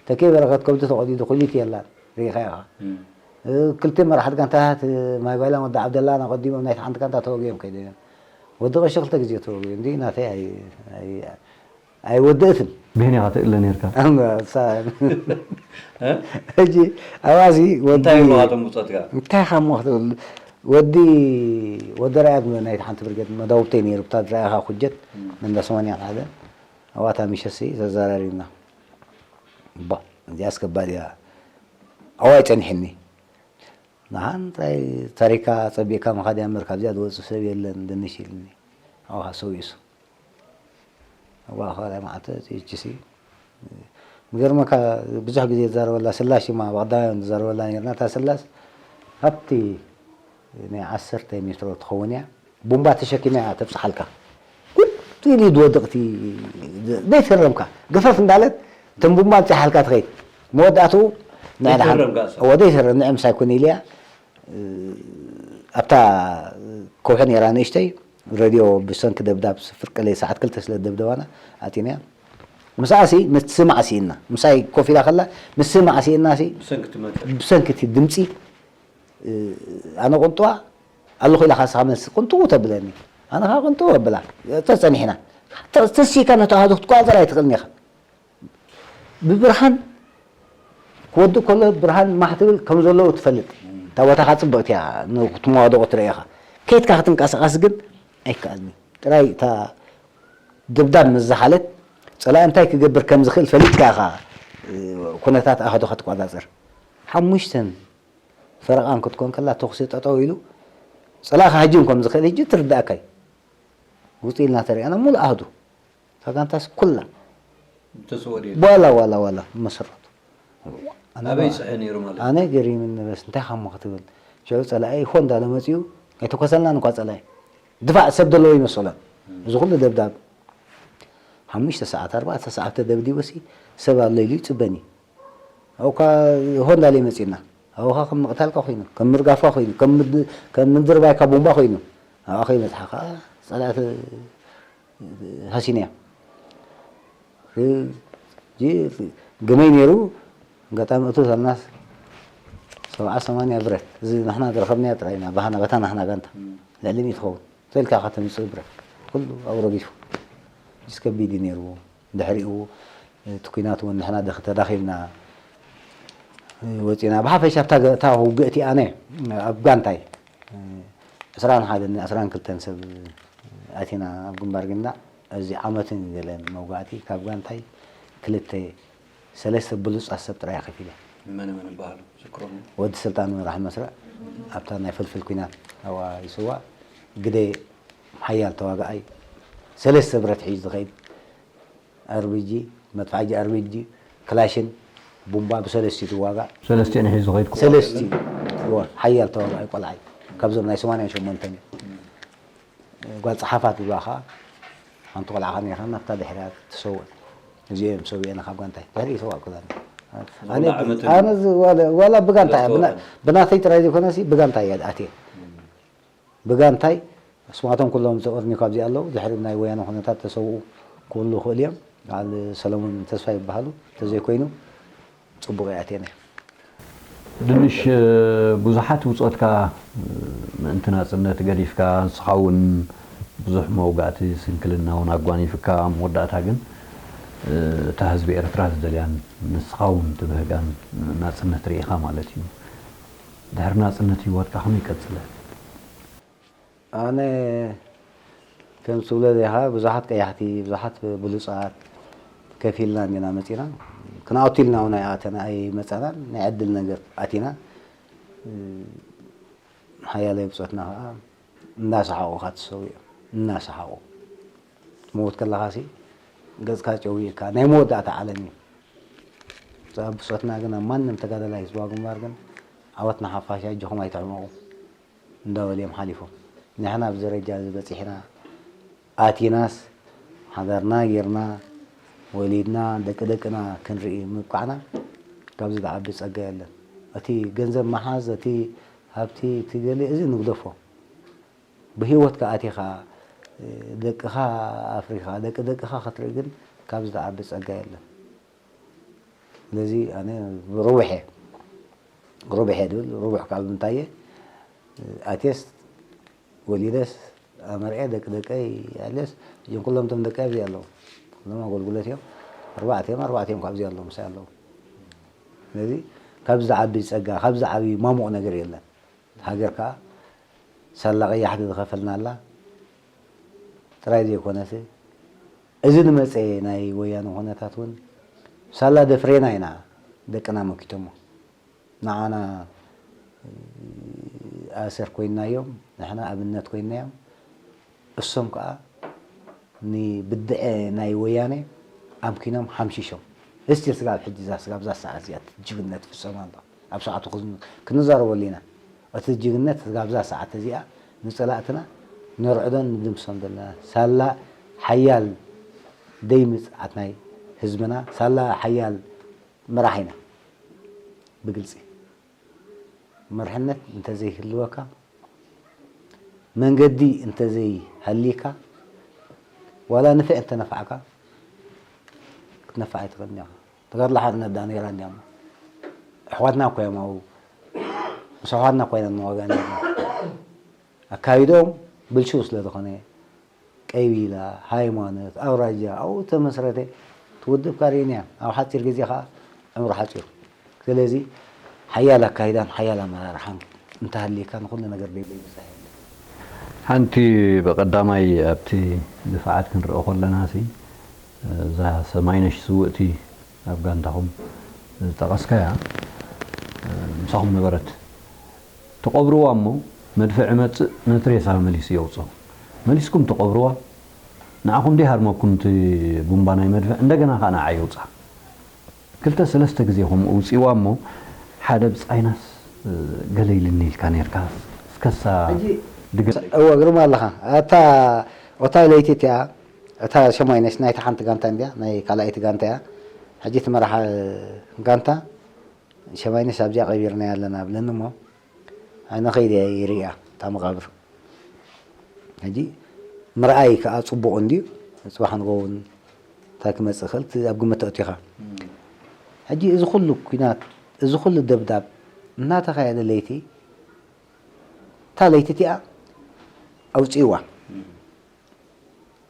ተኬ በረኸት ከብዲ ተቐዲዱ ኩሊት የላን ርኢኻ ኢኻ። እም። እ፣ ክልተ መራሕቲ ጋንታታት፣ እ፣ ማይ ጓይላን ወዲ ዓብደላን ኣቐዲሞም ናይቲ ሓንቲ ጋንታ ተወጊኦም ከይዶም እዮም። ወዲ ቀሺ ክልተ ግዜ ተወጊኡ እንዲ ናተይ ኣይ-፣ ኣይ-፣ ኣይወደእትን። ብሄን ኢኻ ትእለ ነርካ። እም፣ ሳ-፣ እ? ሕጂ ኣብኣዚ ወዲ እንታይ ይብሉኻ እቶም ብጾትካ? እንታይ ኢኻ እሞ ክትብል? ወዲ፣ ወዲ ራእያ ናይቲ ሓንቲ ብርጌድ መዳውብተይ ነይሩ፣ ብታ ዝረኣኻ ኩጀት እም። መንዳ ሰማንያ ሓደ። ኣብኣ ታሚሸሲ ተዘራሪብና። እባ እዚኣስ ከባድ እያ። ኣዋይ ጸኒሕኒ። ንሓን ጥራይ ታሪካ ጸቢቕካ ምኻድ እያ እምበር ካብዚኣ ዝወጽእ ሰብ የለን ድንሽ ኢልኒ። ኣውኻ ሰው ኢሱ። እዋ ካልኣይ መዓልቲ እቺሲ ምገርመካ ብዙሕ ግዜ ዝዛረበላ ስላሽ ማ ብቐዳማይ ዝዛረበላ ነርና። እታ ስላስ ካብቲ ናይ ዓሰርተ ሜትሮ ትኸውን እያ። ቡምባ ተሸኪማ እያ ተብጽሓልካ። ጉድ ኢሉ ድወድቕ እቲ ዘይተረምካ። ገፈፍ እንዳለት እተን ቡምባ ኣብጺሓልካ ትኸይድ። መወዳእትኡ ንዕና ሓን-፣ ዘይተረምካ እሳ። እወ፣ ዘይተረም፣ ንዕ ምሳይ ኩን ኢልያ። ኣብታ ከውሒ ነይራ ንእሽተይ፣ ረድዮ ብሰንኪ ደብዳብ ፍርቂ ለይቲ ሰዓት ክልተ ስለ ደብደባና ኣጢንያ። ምስኣሲ ምስማዕ ስኢንና። ምሳይ ኮፍ ኢላ ከላ ምስማዕ ስኢንናሲ ብሰንኪ እቲ መጠን። ብሰንኪ እቲ ድምጺ፣ ኣነ ቁንጥዋ ኣለኹ ኢላ ካሳ መልሲ ቁንጥው ተብለኒ። ኣነ ኸዓ ቁንጥው ኣብላ። ተጸኒሕና። ተ-፣ ተሲእካ ነቲ ኣሃዱ ክትቆጻጸር ኣይትኽእልን ኢኻ። ብብርሃን ክወድእ ከሎ ብርሃን ማሕ ትብል ከም ዘለዉ ትፈልጥ። እታ ቦታኻ ጽብቕቲ እያ፣ ን-፣ ክትመዋደቑ ትርእኻ። ከይድካ ክትንቀሳቐስ ግን ኣይከኣልን እዩ። ጥራይ እታ ደብዳብ ምስ ዝሓለት፣ ጸላኢ እንታይ ክገብር ከም ዝኽእል ፈሊጥካ ኢኻ፣ እ፣ ኩነታት ኣሃዱኻ ትቆጻጸር። ሓሙሽተን ፈረቓን ክትኮን ከላ፣ ተኹሲ ጠጠው ኢሉ፣ ጸላእኻ ሃጅም ከም ዝኽእል ሕጂ ትርድኣካ እዩ። ውጽእ ኢልና ተሪኣና፣ ሙሉእ ኣሃዱ። እታ ጋንታስ ኩላ። ተስወ ድዩ? ዋላ፣ ዋላ፣ ዋላ፣ መሰረቱ። ኣነ ኣበይ ባ-፣ ጽሐ ነይሩ ማለት? ኣነ ገሪምኒ በስ፣ እንታይ ኻሞ ክትብል? ሽዑ ጸላኢ ሆ እንዳለ መጺኡ፣ ኣይተኮሰልናን እኳ ጸላኢ። ድፋዕ ሰብ ዘለዎ ይመሰሎን። እም። እዚ ኩሉ ደብዳብ ሓሙሽተ ሰዓት፣ ኣርባዕተ ሰዓት ተደብዲቡሲ፣ ሰብ ኣሎ ኢሉ ይጽበኒ። ኣብኡ እኳ ሆ እንዳለ መጺኡና። ኣብኡ ኸዓ ከም ምቕታልካ ኮይኑ፣ ከም ምርጋፍካ ኮይኑ፣ ከም ምድ-፣ ከም ምድርባይካ ቡምባ ኮይኑ። ኣብኣ ከይበጽሓ ኸዓ ጸላእቲ ሃሲንያ። እ-፣ ጂ-፣ ግመይ ነይሩ፣ ኣጋጣሚ እቱ ተልናስ ሰብዓ ሰማንያ ብረት። እዚ ንሕና ዝረኸብናዮ ጥራይ ኢና፣ ባህና፣ በታ ናህና ጋንታ። እም። ልዕሊ ሚእቲ ትኸውን። ተልካ ከተምጽእ ብረት። ኩሉ ኣብኡ ረጊፉ። እዚ ከቢድ እዩ ነይሩ። ድሕሪኡ እቲ ኲናት እውን ንሕና ደኽ-፣ ተዳኺምና ወጺና። ብሓፈሻ ኣብታ ገ-፣ እታ ውግእቲ ኣነ ኣብ ጋንታይ ዕስራን ሓደን ዕስራን ክልተን ሰብ ኣቲና ኣብ ግንባር ግና እዚ ዓመትን ገለን መውጋእቲ ካብ ጋንታይ ክልተ ሰለስተ ብሉጻት ሰብ ጥራይ ኣኺፊለ። መን መን ይበሃሉ? ዝክሮም? ወዲ ስልጣን መራሕ መስርዕ ኣብታ ናይ ፍልፍል ኲናት ኣብኣ ይስዋእ። ግደ ሓያል ተዋጋኣይ ሰለስተ ብረት ሒዙ ዝኸይድ ኣርቢጂ፣ መድፍዓጂ ኣርቢጂ፣ ክላሽን ቡምባ ብሰለስቲኡ ትዋጋእ። ሰለስቲኤን ሒዙ ዝኸይድ ክቡር። ሰለስቲኡ፣ እወ፣ ሓያል ተዋጋኣይ ቆልዓ እዩ። ካብዞም ናይ ሰማንያን ሸሞንተን እዩ። ጓል ጸሓፋት ዝብላ ኸዓ ሓንቲ ቆልዓ ኸዓ ነይራ፣ ናብታ ድሕሪያ ተሰወት። እዚኦም ሰብኡየን ካብ ጋንታይ ድሕሪ ይሰዋእ ክዛኒ። ኣነ፣ ዋላ ዓመትን ኣነ ዝ-፣ ዋላ፣ ዋላ ብጋንታ እያ፣ ብና-፣ ተዋጋእና። ብናተይ ጥራይ ዘይኮነሲ ብጋንታ እያ ኣትየ። ብጋንታይ ስማቶም ኩሎም ተቐርኒ ካብዚ ኣለዉ። ድሕሪ ናይ ወያነ ኩነታት ተሰውኡ ክብሉ ይኽእሉ እዮም። በዓል ሰለሙን ተስፋ ይበሃሉ። እንተዘይኮይኑ ጽቡቕ እያ ኣትየነ። ድንሽ፣ ብዙሓት ብጾትካ ምእንቲ ናጽነት ገዲፍካ፣ ንስኻ እውን ብዙሕ መውጋእቲ ስንክልና እውን ኣጓኒፍካ፣ ኣብ መወዳእታ ግን እታ ህዝቢ ኤርትራ ዝደልያን ንስኻ እውን ትብህጋን ናጽነት ርኢኻ ማለት እዩ። ድሕሪ ናጽነት ህይወትካ ከመይ ቀጽለ? ኣነ ከም ትብሎ ዲኻ፣ ብዙሓት ቀያሕቲ፣ ብዙሓት ብሉጻት ከፊልና እንዲና መጺና። ክንኣቱ ኢልና እውን ኣይኣተና፣ ኣይመጻናን፣ ናይ ዕድል ነገር ኣቲና። ሓያለይ ብጾትና ኸዓ እናሰሓቑ ኸዓ ትሰውኡ እዮም። እናሰሓቑ። ትመውት ከለኻሲ ገጽካ ጨዊእካ፣ ናይ መወዳእታ ዓለም እዩ። ብጾትና ግን ኣብ ማንም ተጋዳላይ ህዝባዊ ግንባር ግን ዓወትና ሓፋሽ፣ ኣጆኹም ኣይትሕመቑ። እንዳበሉ እዮም ሓሊፎም። ንሕና ኣብዚ ደረጃ እዚ በጺሕና፣ ኣቲናስ፣ ሓዳርና ጌርና፣ ወሊድና፣ ደቂ ደቅና ክንርኢ ምብቃዕና፣ ካብዚ ዝዓቢ ጸጋ የለን። እቲ ገንዘብ ምሓዝ፣ እቲ ሃብቲ፣ እቲ ገለ፣ እዚ ንግደፎ። ብህይወትካ ኣቲኻ፣ ደቅኻ ኣፍሪኻ፣ ደቂ ደቅኻ ክትርኢ ግን ካብዚ ዝዓቢ ጸጋ የለን። ስለዚ ኣነ ርቡሕ እየ፣ ርቡሕ እየ ድብል። ርቡሕ ካብ ምንታይ እየ? ኣትየስ ወሊደስ ኣመርዕየ፣ ደቂ ደቀይ ኣልየስ፣ እዞም ኩሎም እቶም ደቀይ ኣብዚ ኣለዉ። ኩሎም ኣገልግሎት እዮም። ኣርባዕተ እዮም፣ ኣርባዕተ እዮም ካብዚ ኣለዉ፣ ምሳይ ኣለዉ። ስለዚ ካብዚ ዝዓቢ ጸጋ፣ ካብዚ ዝዓቢ ማሙቕ ነገር የለን። ሃገር ከኣ ሳላ ቀያሕቲ ዝኸፈልናላ ጥራይ ዘይኮነስ፣ እዚ ዝመጸ ናይ ወያነ ኩነታት እውን ሳላ ደፍሬና ኢና ደቅና መኪቶሞ። ንዓና ኣሰር ኮይናዮም፣ ንሕና ኣብነት ኮይናዮም። እሶም ከኣ ንብድዐ ናይ ወያነ ኣምኪኖም ሓምሺሾም። እስቲል ስጋብ ሕጂ እዛ ስጋብ እዛ ሰዓት እዚኣ እቲ ጅግነት ፍጸም ኣሎ። ኣብ ሰዓቱ ክን- ክንዛረበሉ ኢና። እቲ ጅግነት ስጋብ እዛ ሰዓት እዚኣ ንጸላእትና ነርዕዶን ንድምሶም ዘለና። ሳላ ሓያል ደይ ምጽዓት ናይ ህዝብና፣ ሳላ ሓያል መራሒና ብግልጺ መርሕነት እንተዘይህልወካ፣ መንገዲ እንተዘይሃልይካ፣ ዋላ ንፍዕ እንተነፋዕካ ክትነፍዕ ኣይትኽእልን ኢኻ። ተጋድሎ ሓርነት ደኣ ነይራ እንድያ እሞ፣ ኣሕዋትና እኮ እዮም ኣብኡ፣ ምስ ኣሕዋትና እኮ ኢና ንዋጋእ ነርና። ኣካይድኦም ብልሽው ስለ ዝኾነ፣ ቀቢላ፣ ሃይማኖት፣ ኣውራጃ ኣብኡ ተመስረተ። እቲ ውድብ ካርየን እያ። ኣብ ሓፂር ግዜ ከዓ ዕምሩ ሓፂሩ። ስለዚ ሓያል ኣካይዳን ሓያል ኣመራርሓን እንተሃልየካ ንኹሉ ነገር ደይብዛሕ የለን። ሓንቲ ብቐዳማይ ኣብቲ ድፋዓት ክንርኢ ከለና ሲ እዛ ሰማይነሽ ስውእቲ ኣብ ጋንታኹም ዝጠቐስካያ ምሳኹም ነበረት። ትቐብርዋ እሞ መድፍዕ ይመጽእ ነቲ ሬሳ መሊሱ የውጽኦ። መሊስኩም ትቐብርዋ፣ ንዓኹም ደይሃርመኩም እቲ ቡምባ ናይ መድፍዕ እንደገና ከኣ ንዓ የውጽኣ። ክልተ ሰለስተ ግዜ ከምኡ ውጺእዋ እሞ ሓደ ብጻይናስ ገለ ኢልኒ ኢልካ ነርካ። እስከሳ ሕጂ ድገም። እወ ግርማ ኣለኻ። ኣታ ኦታ ለይቲ እቲኣ እታ ሸማይነሽ ናይታ ሓንቲ ጋንታ እንድያ ናይ ካልኣይቲ ጋንታ እያ። ሕጂ እቲ መራሒ ጋንታ ሸማይነሽ ኣብዚኣ ቀቢርናያ ኣለና ብለኒ እሞ ኣነ ኸይደ ይርእያ እታ መቓብር። ሕጂ ምርኣይ ከዓ ፅቡቕ እንድዩ። ፅባሕ ንጎውን እንታይ ክመፅእ ይኽእል እቲ ኣብ ግምት ተእቲኻ። ሕጂ እዚ ኩሉ ኩናት እዚ ኩሉ ደብዳብ እናተኻየደ ለይቲ እታ ለይቲ እቲኣ ኣውፅእዋ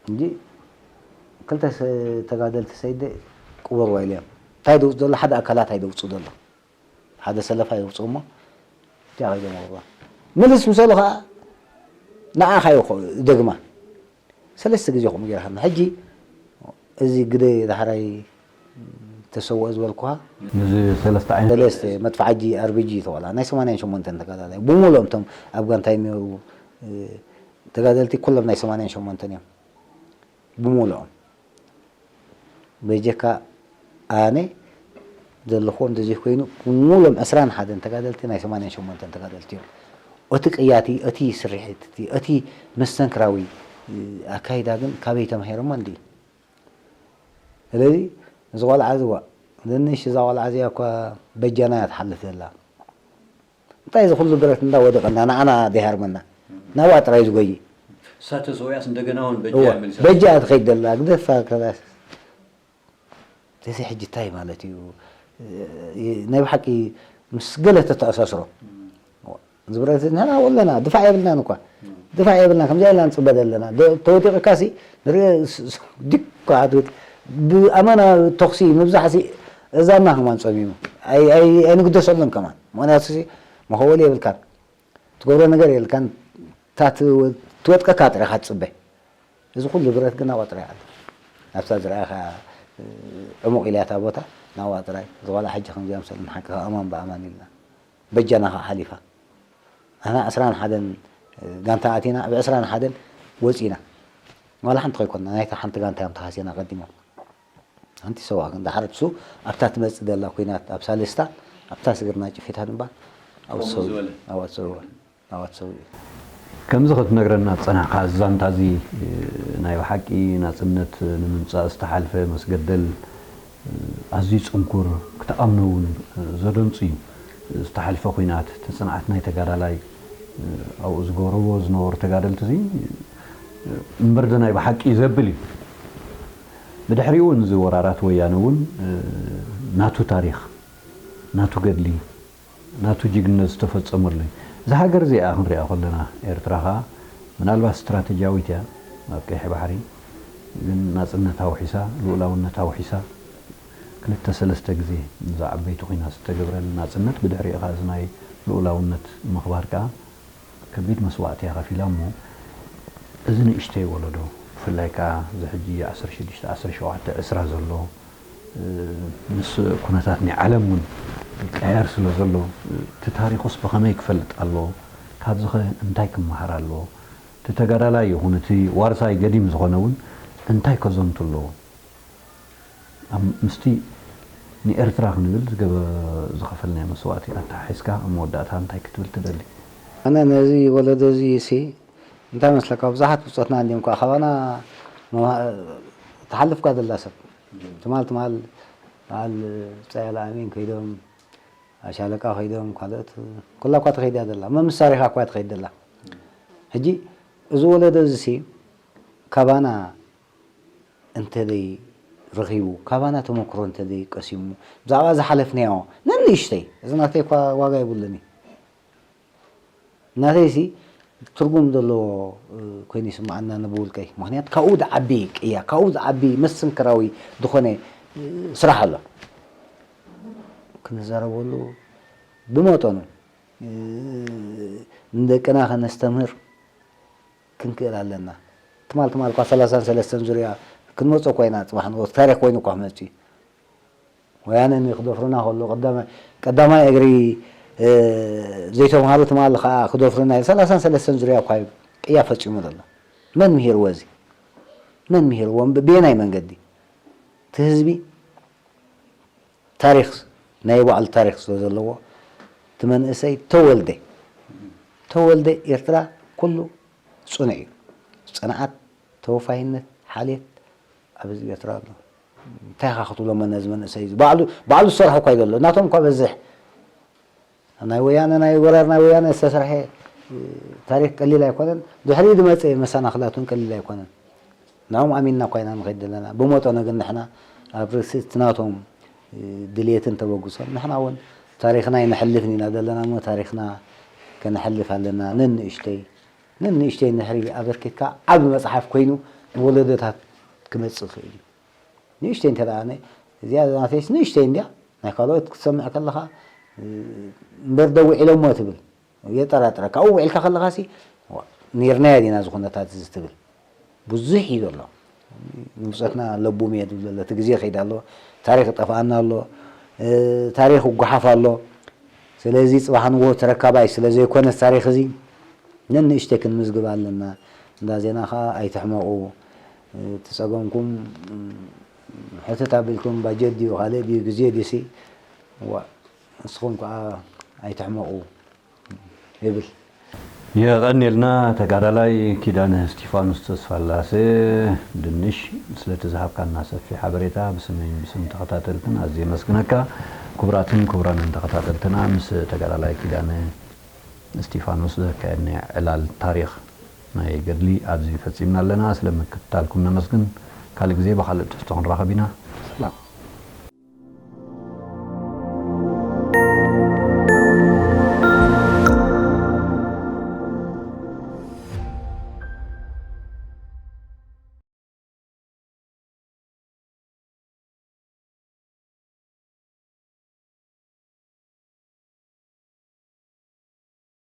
እንጂ ክልተ ተጋደልቲ ሰይደ ቅበርዋ ኢለ እዮም እንታይ ደውፅ ዘሎ ሓደ ኣካላት ኣይደውፁ ዘሎ ሓደ ሰለፋ የውፅኡ እሞ እዚኣ ከይደመቕዋ ምልስ ምሰሉ ከዓ ንዓኻ እዩ ኾ- ደግማ ሰለስተ ግዜ ከምኡ ገይርሃና ሕጂ እዚ ግደ ዳሕራይ ተሰውኦ ዝበልኩኻ ነዚ ሰለስተ ዓይነት ሰለስተ መጥፋዕጂ ኣርቢጂ ተቆላ ናይ ሰማንያን ሸሞንተን ተጋዳላይ ብሙሉኦም እቶም ኣብ ጋንታይ ነሩ ተጋደልቲ ኩሎም ናይ ሰማንያን ሸሞንተን እዮም ብሙሉኦም በጀካ ኣነ ዘለኹዎ እንተዘይኮይኑ ሙሉም ዕስራን ሓደን ተጋደልቲ ናይ ሰማንያን ሸሞንተን ተጋደልቲ እዮም። እቲ ቅያቲ፣ እቲ ስርሒት፣ እቲ መስተንክራዊ ኣካይዳ ግን ካበይ ተማሂሮሞ እንዲ? ስለዚ እዚ ቆልዓ እዚ ዋ ንንሽ እዛ ቆልዓ እዚኣ እኳ በጃና እያ ትሓልፍ ዘላ። እንታይ እዚ ኩሉ ብረት እንዳወደቐና ንዓና ደይሃርመና ናብኣ ጥራይ ዝጎይ እሳ ተሰዊኣስ እንደገና እውን በጃ እዋ፣ መሊሳ በጃ ትኸይድ ዘላ ግደፋ ከላስ እዚ ሕጂ እንታይ ማለት እዩ ናይ ብሓቂ ምስ ገለ ተተኣሳስሮ እዚ ብረት ንሕና ኣለና ድፋዕ የብልናን እኳ ድፋዕ የብልና ከምዚ ኢልና ንፅበ ዘለና ተወዲቕካሲ ንሪኦ ድኳ ብኣማና ተኽሲ ምብዛሕሲ እዛና ከማን ፀሚሙ ኣይንግደሰሉን ከማን ምክንያቱ መኸወሊ የብልካን ትገብሮ ነገር የልካን እታ ትወጥቀካ ጥሪኻ ትፅበ እዚ ኩሉ ብረት ግን ናብኣ ጥራይ ኣላ ኣብታ ዝረኣኻ ዕሙቕ ኢልያ እታ ቦታ ናብኣ ጥራይ እዚ ቆልዓ ሕጂ ከምዚኣ ምሰል ንሓቂ ኣማን ብኣማን ኢልና በጃና ከዓ ሓሊፋ ንሕና ዕስራን ሓደን ጋንታ ኣቲና ኣብ ዕስራን ሓደን ወፂና ዋላ ሓንቲ ከይኮንና ናይታ ሓንቲ ጋንታ እዮም ተሃስየና ቀዲሞም ሓንቲ ሰውኣ ግን ደሓር እሱ ኣብታ ትመጽእ ዘላ ኲናት ኣብ ሳልስታ ኣብታ ስግርና ጭፊታ ድንባር ኣብኡ ተሰዊኡ። ኣብኣ ተሰዊኡ። ኣብኣ ተሰዊኡ። ከምዚ ክትነግረና ዝጸናሕካ እዚ ዛንታ እዚ ናይ ብሓቂ ናጽነት ንምምጻእ ዝተሓልፈ መስገደል ኣዝዩ ጽንኩር ክትኣምኖ እውን ዘደንጹ እዩ። ዝተሓልፈ ኲናት እቲ ጽንዓት ናይ ተጋዳላይ ኣብኡ ዝገብርዎ ዝነበሩ ተጋደልቲ እዚ እምበር ናይ ብሓቂ እዩ ዘብል እዩ። ብድሕሪኡ እውን እዚ ወራራት ወያነ እውን ናቱ ታሪኽ ናቱ ገድሊ ናቱ ጅግነት ዝተፈፀመሉ እዩ። እዛ ሃገር እዚኣ ክንሪኣ ከለና ኤርትራ ከዓ ምናልባት ስትራተጂያዊት እያ ኣብ ቀይሒ ባሕሪ ግን ናፅነት ኣውሒሳ ልኡላውነት ኣውሒሳ ክልተ ሰለስተ ግዜ እዛ ዓበይቲ ኩናት ዝተገብረን ናፅነት ብድሕሪኡ ከዓ እዚ ናይ ልኡላውነት ምኽባር ከዓ ከቢድ መስዋእቲ እያ ከፊላ እሞ እዚ ንእሽተይ ወለዶ ብፍላይ ከዓ እዚ ሕጂ ዓሰርተ ሽዱሽተ ዓሰርተ ሸውዓተ ዕስራ ዘሎ ምስ ኩነታት ናይ ዓለም እውን ይቀያየር ስለ ዘሎ፣ እቲ ታሪኹስ ብኸመይ ክፈልጥ ኣለዎ? ካብዚ ኸ እንታይ ክመሃር ኣለዎ? እቲ ተጋዳላይ ይኹን እቲ ዋርሳይ ገዲም ዝኾነ እውን እንታይ ከዘንቱ ኣለዎ? ኣብ ምስቲ ንኤርትራ ክንብል ዝገበ-፣ ዝኸፈልናዮ መስዋእቲ ኣተሓሒዝካ ኣብ መወዳእታ እንታይ ክትብል ትደሊ? ኣነ ነዚ ወለዶ እዚ ሲ እንታይ መስለካ፣ ብዙሓት ብጾትና እንዲዮም ከኣ ካባና መማ-፣ ትሓልፍ እኳ ዘላ ሰብ። ትማል ትማል በዓል ብጻይ ኣልኣሚን ከይዶም፣ ኣሻለቃ ከይዶም፣ ካልኦት ኩላ እኳ ትኸይድ እያ ዘላ። መምስ ታሪኻ እኳ ትኸይድ ዘላ። ሕጂ እዚ ወለዶ እዚ ሲ ካባና እንተዘይ ረኺቡ፣ ካባና ተመክሮ እንተዘይ ቀሲሙ፣ ብዛዕባ ዝሓለፍናዮ ነንእሽተይ፣ እዚ ናተይ እኳ ዋጋ የብሉን እዩ። ናተይሲ ትርጉም ዘለዎ፣ እ፣ ኮይኑ ይስምዓና ንብውልቀይ። ምኽንያት ካብኡ ዝዓቢ ቅያ፣ ካብኡ ዝዓቢ መስተንክራዊ ዝኾነ፣ እ፣ ስራሕ ኣሎ። ክንዛረበሉ ብመጠኑ፣ እ፣ ንደቅና ከነስተምህር ክንክእል ኣለና። ትማል ትማል እኳ ሰላሳን ሰለስተን ዙርያ ክንመጾ እኳ ኢና፣ ጽባሕ ንጎ ታሪኽ ኮይኑ እኳ ክመጽእ እዩ። ወያነ ንክደፍሩና ከሎ ቀዳማይ፣ ቀዳማይ እግሪ፣ እ፣ ዘይተምሃሩ ትማል ከኣ ክደፍሩና እዩ። ሰላሳን ሰለስተን ዙርያ እኳ እዩ ቅያ ፈጺሙ ዘሎ። መን ምሂርዎ እዚ? መን ምሂርዎ? ብ-፣ ብየናይ መንገዲ? እቲ ህዝቢ ታሪኽ፣ ናይ ባዕሉ ታሪኽ ስለ ዘለዎ፣ እቲ መንእሰይ ተወልደ፣ ተወልደ ኤርትራ ኩሉ ጽኑዕ እዩ። ጽንዓት፣ ተወፋይነት፣ ሓልየት ኣብ ህዝቢ ኤርትራ ኣሎ። እንታይ ኢኻ ክትብሎ እሞ ነዚ መንእሰይ እዚ? ባዕሉ፣ ባዕሉ ዝሰርሖ እኳ እዩ ዘሎ። ናቶም እኳ በዝሕ። ናይ ወያነ፣ ናይ ወራር ናይ ወያነ ዝተሰርሐ፣ እ፣ ታሪኽ ቀሊል ኣይኮነን። ድሕሪኡ ዝመጸ መሰናኽላት እውን ቀሊል ኣይኮነን። ንዕኦም ኣሚንና እኳ ኢና ንኸይድ ዘለና። ብመጠኑ ግን ንሕና ኣብ ርእሲ እቲ ናቶም፣ እ፣ ድልየትን ተበግሶን ንሕና እውን ታሪኽና ኣይነሕልፍን ኢና ዘለና እሞ ታሪኽና ከነሕልፍ ኣለና። ነንእሽተይ፣ ነንእሽተይ ንድሕሪ ኣበርኪትካ ዓቢ መጽሓፍ ኮይኑ ንወለዶታት ክመጽእ ይኽእል እዩ። ንእሽተይ እንተ ደኣ ነ-፣ እዚኣ ናተይስ ንእሽተይ እንድያ፣ ናይ ካልኦት ክትሰምዕ ከለኻ፣ እ፣ እምበር ደው ዒሎሞ ትብል። የጠራጥረካ። ኣብኡ ውዒልካ ከለኻሲ፣ ዋ፣ ኔርናዮ ዲና እዚ ኩነታት እዚ ትብል። ብዙሕ እዩ ዘሎ። ንብጾትና ለቡም እየ ዝብል ዘሎ። እቲ ግዜ ይኸይድ ኣሎ። ታሪኽ ይጠፍኣና ኣሎ። እ፣ ታሪኽ ይጓሓፍ ኣሎ። ስለዚ ጽባሕ ንግሆ ተረካባይ ስለ ዘይኮነ ታሪኽ እዚ ነንእሽተይ ክንምዝግብ ኣለና። እንዳ ዜና ኸኣ ኣይትሕመቑ። እ፣ እቲ ጸገምኩም፣ እ፣ ሕትት ኣቢልኩም ባጀት ድዩ ካልእ ድዩ ግዜ ድዩሲ፣ ዋ፣ ንስኹም ከኣ ኣይትሕመቑ። ይብል። የቐንየልና ተጋዳላይ ኪዳነ እስጢፋኖስ ተስፋላሴ ድንሽ፣ ስለቲ ዝሃብካና ሰፊሕ ሓበሬታ ብስመይን ብስም ተኸታተልትን ኣዝየ የመስግነካ። ክቡራትን ክቡራንን ተኸታተልትና፣ ምስ ተጋዳላይ ኪዳነ እስጢፋኖስ ዘካየድናዮ ዕላል ታሪኽ ናይ ገድሊ ኣብዚ ፈጺምና ኣለና። ስለ ምክትታልኩም ነመስግን። ካልእ ግዜ ብኻልእ ትሕዝቶ ክንራኸብ ኢና።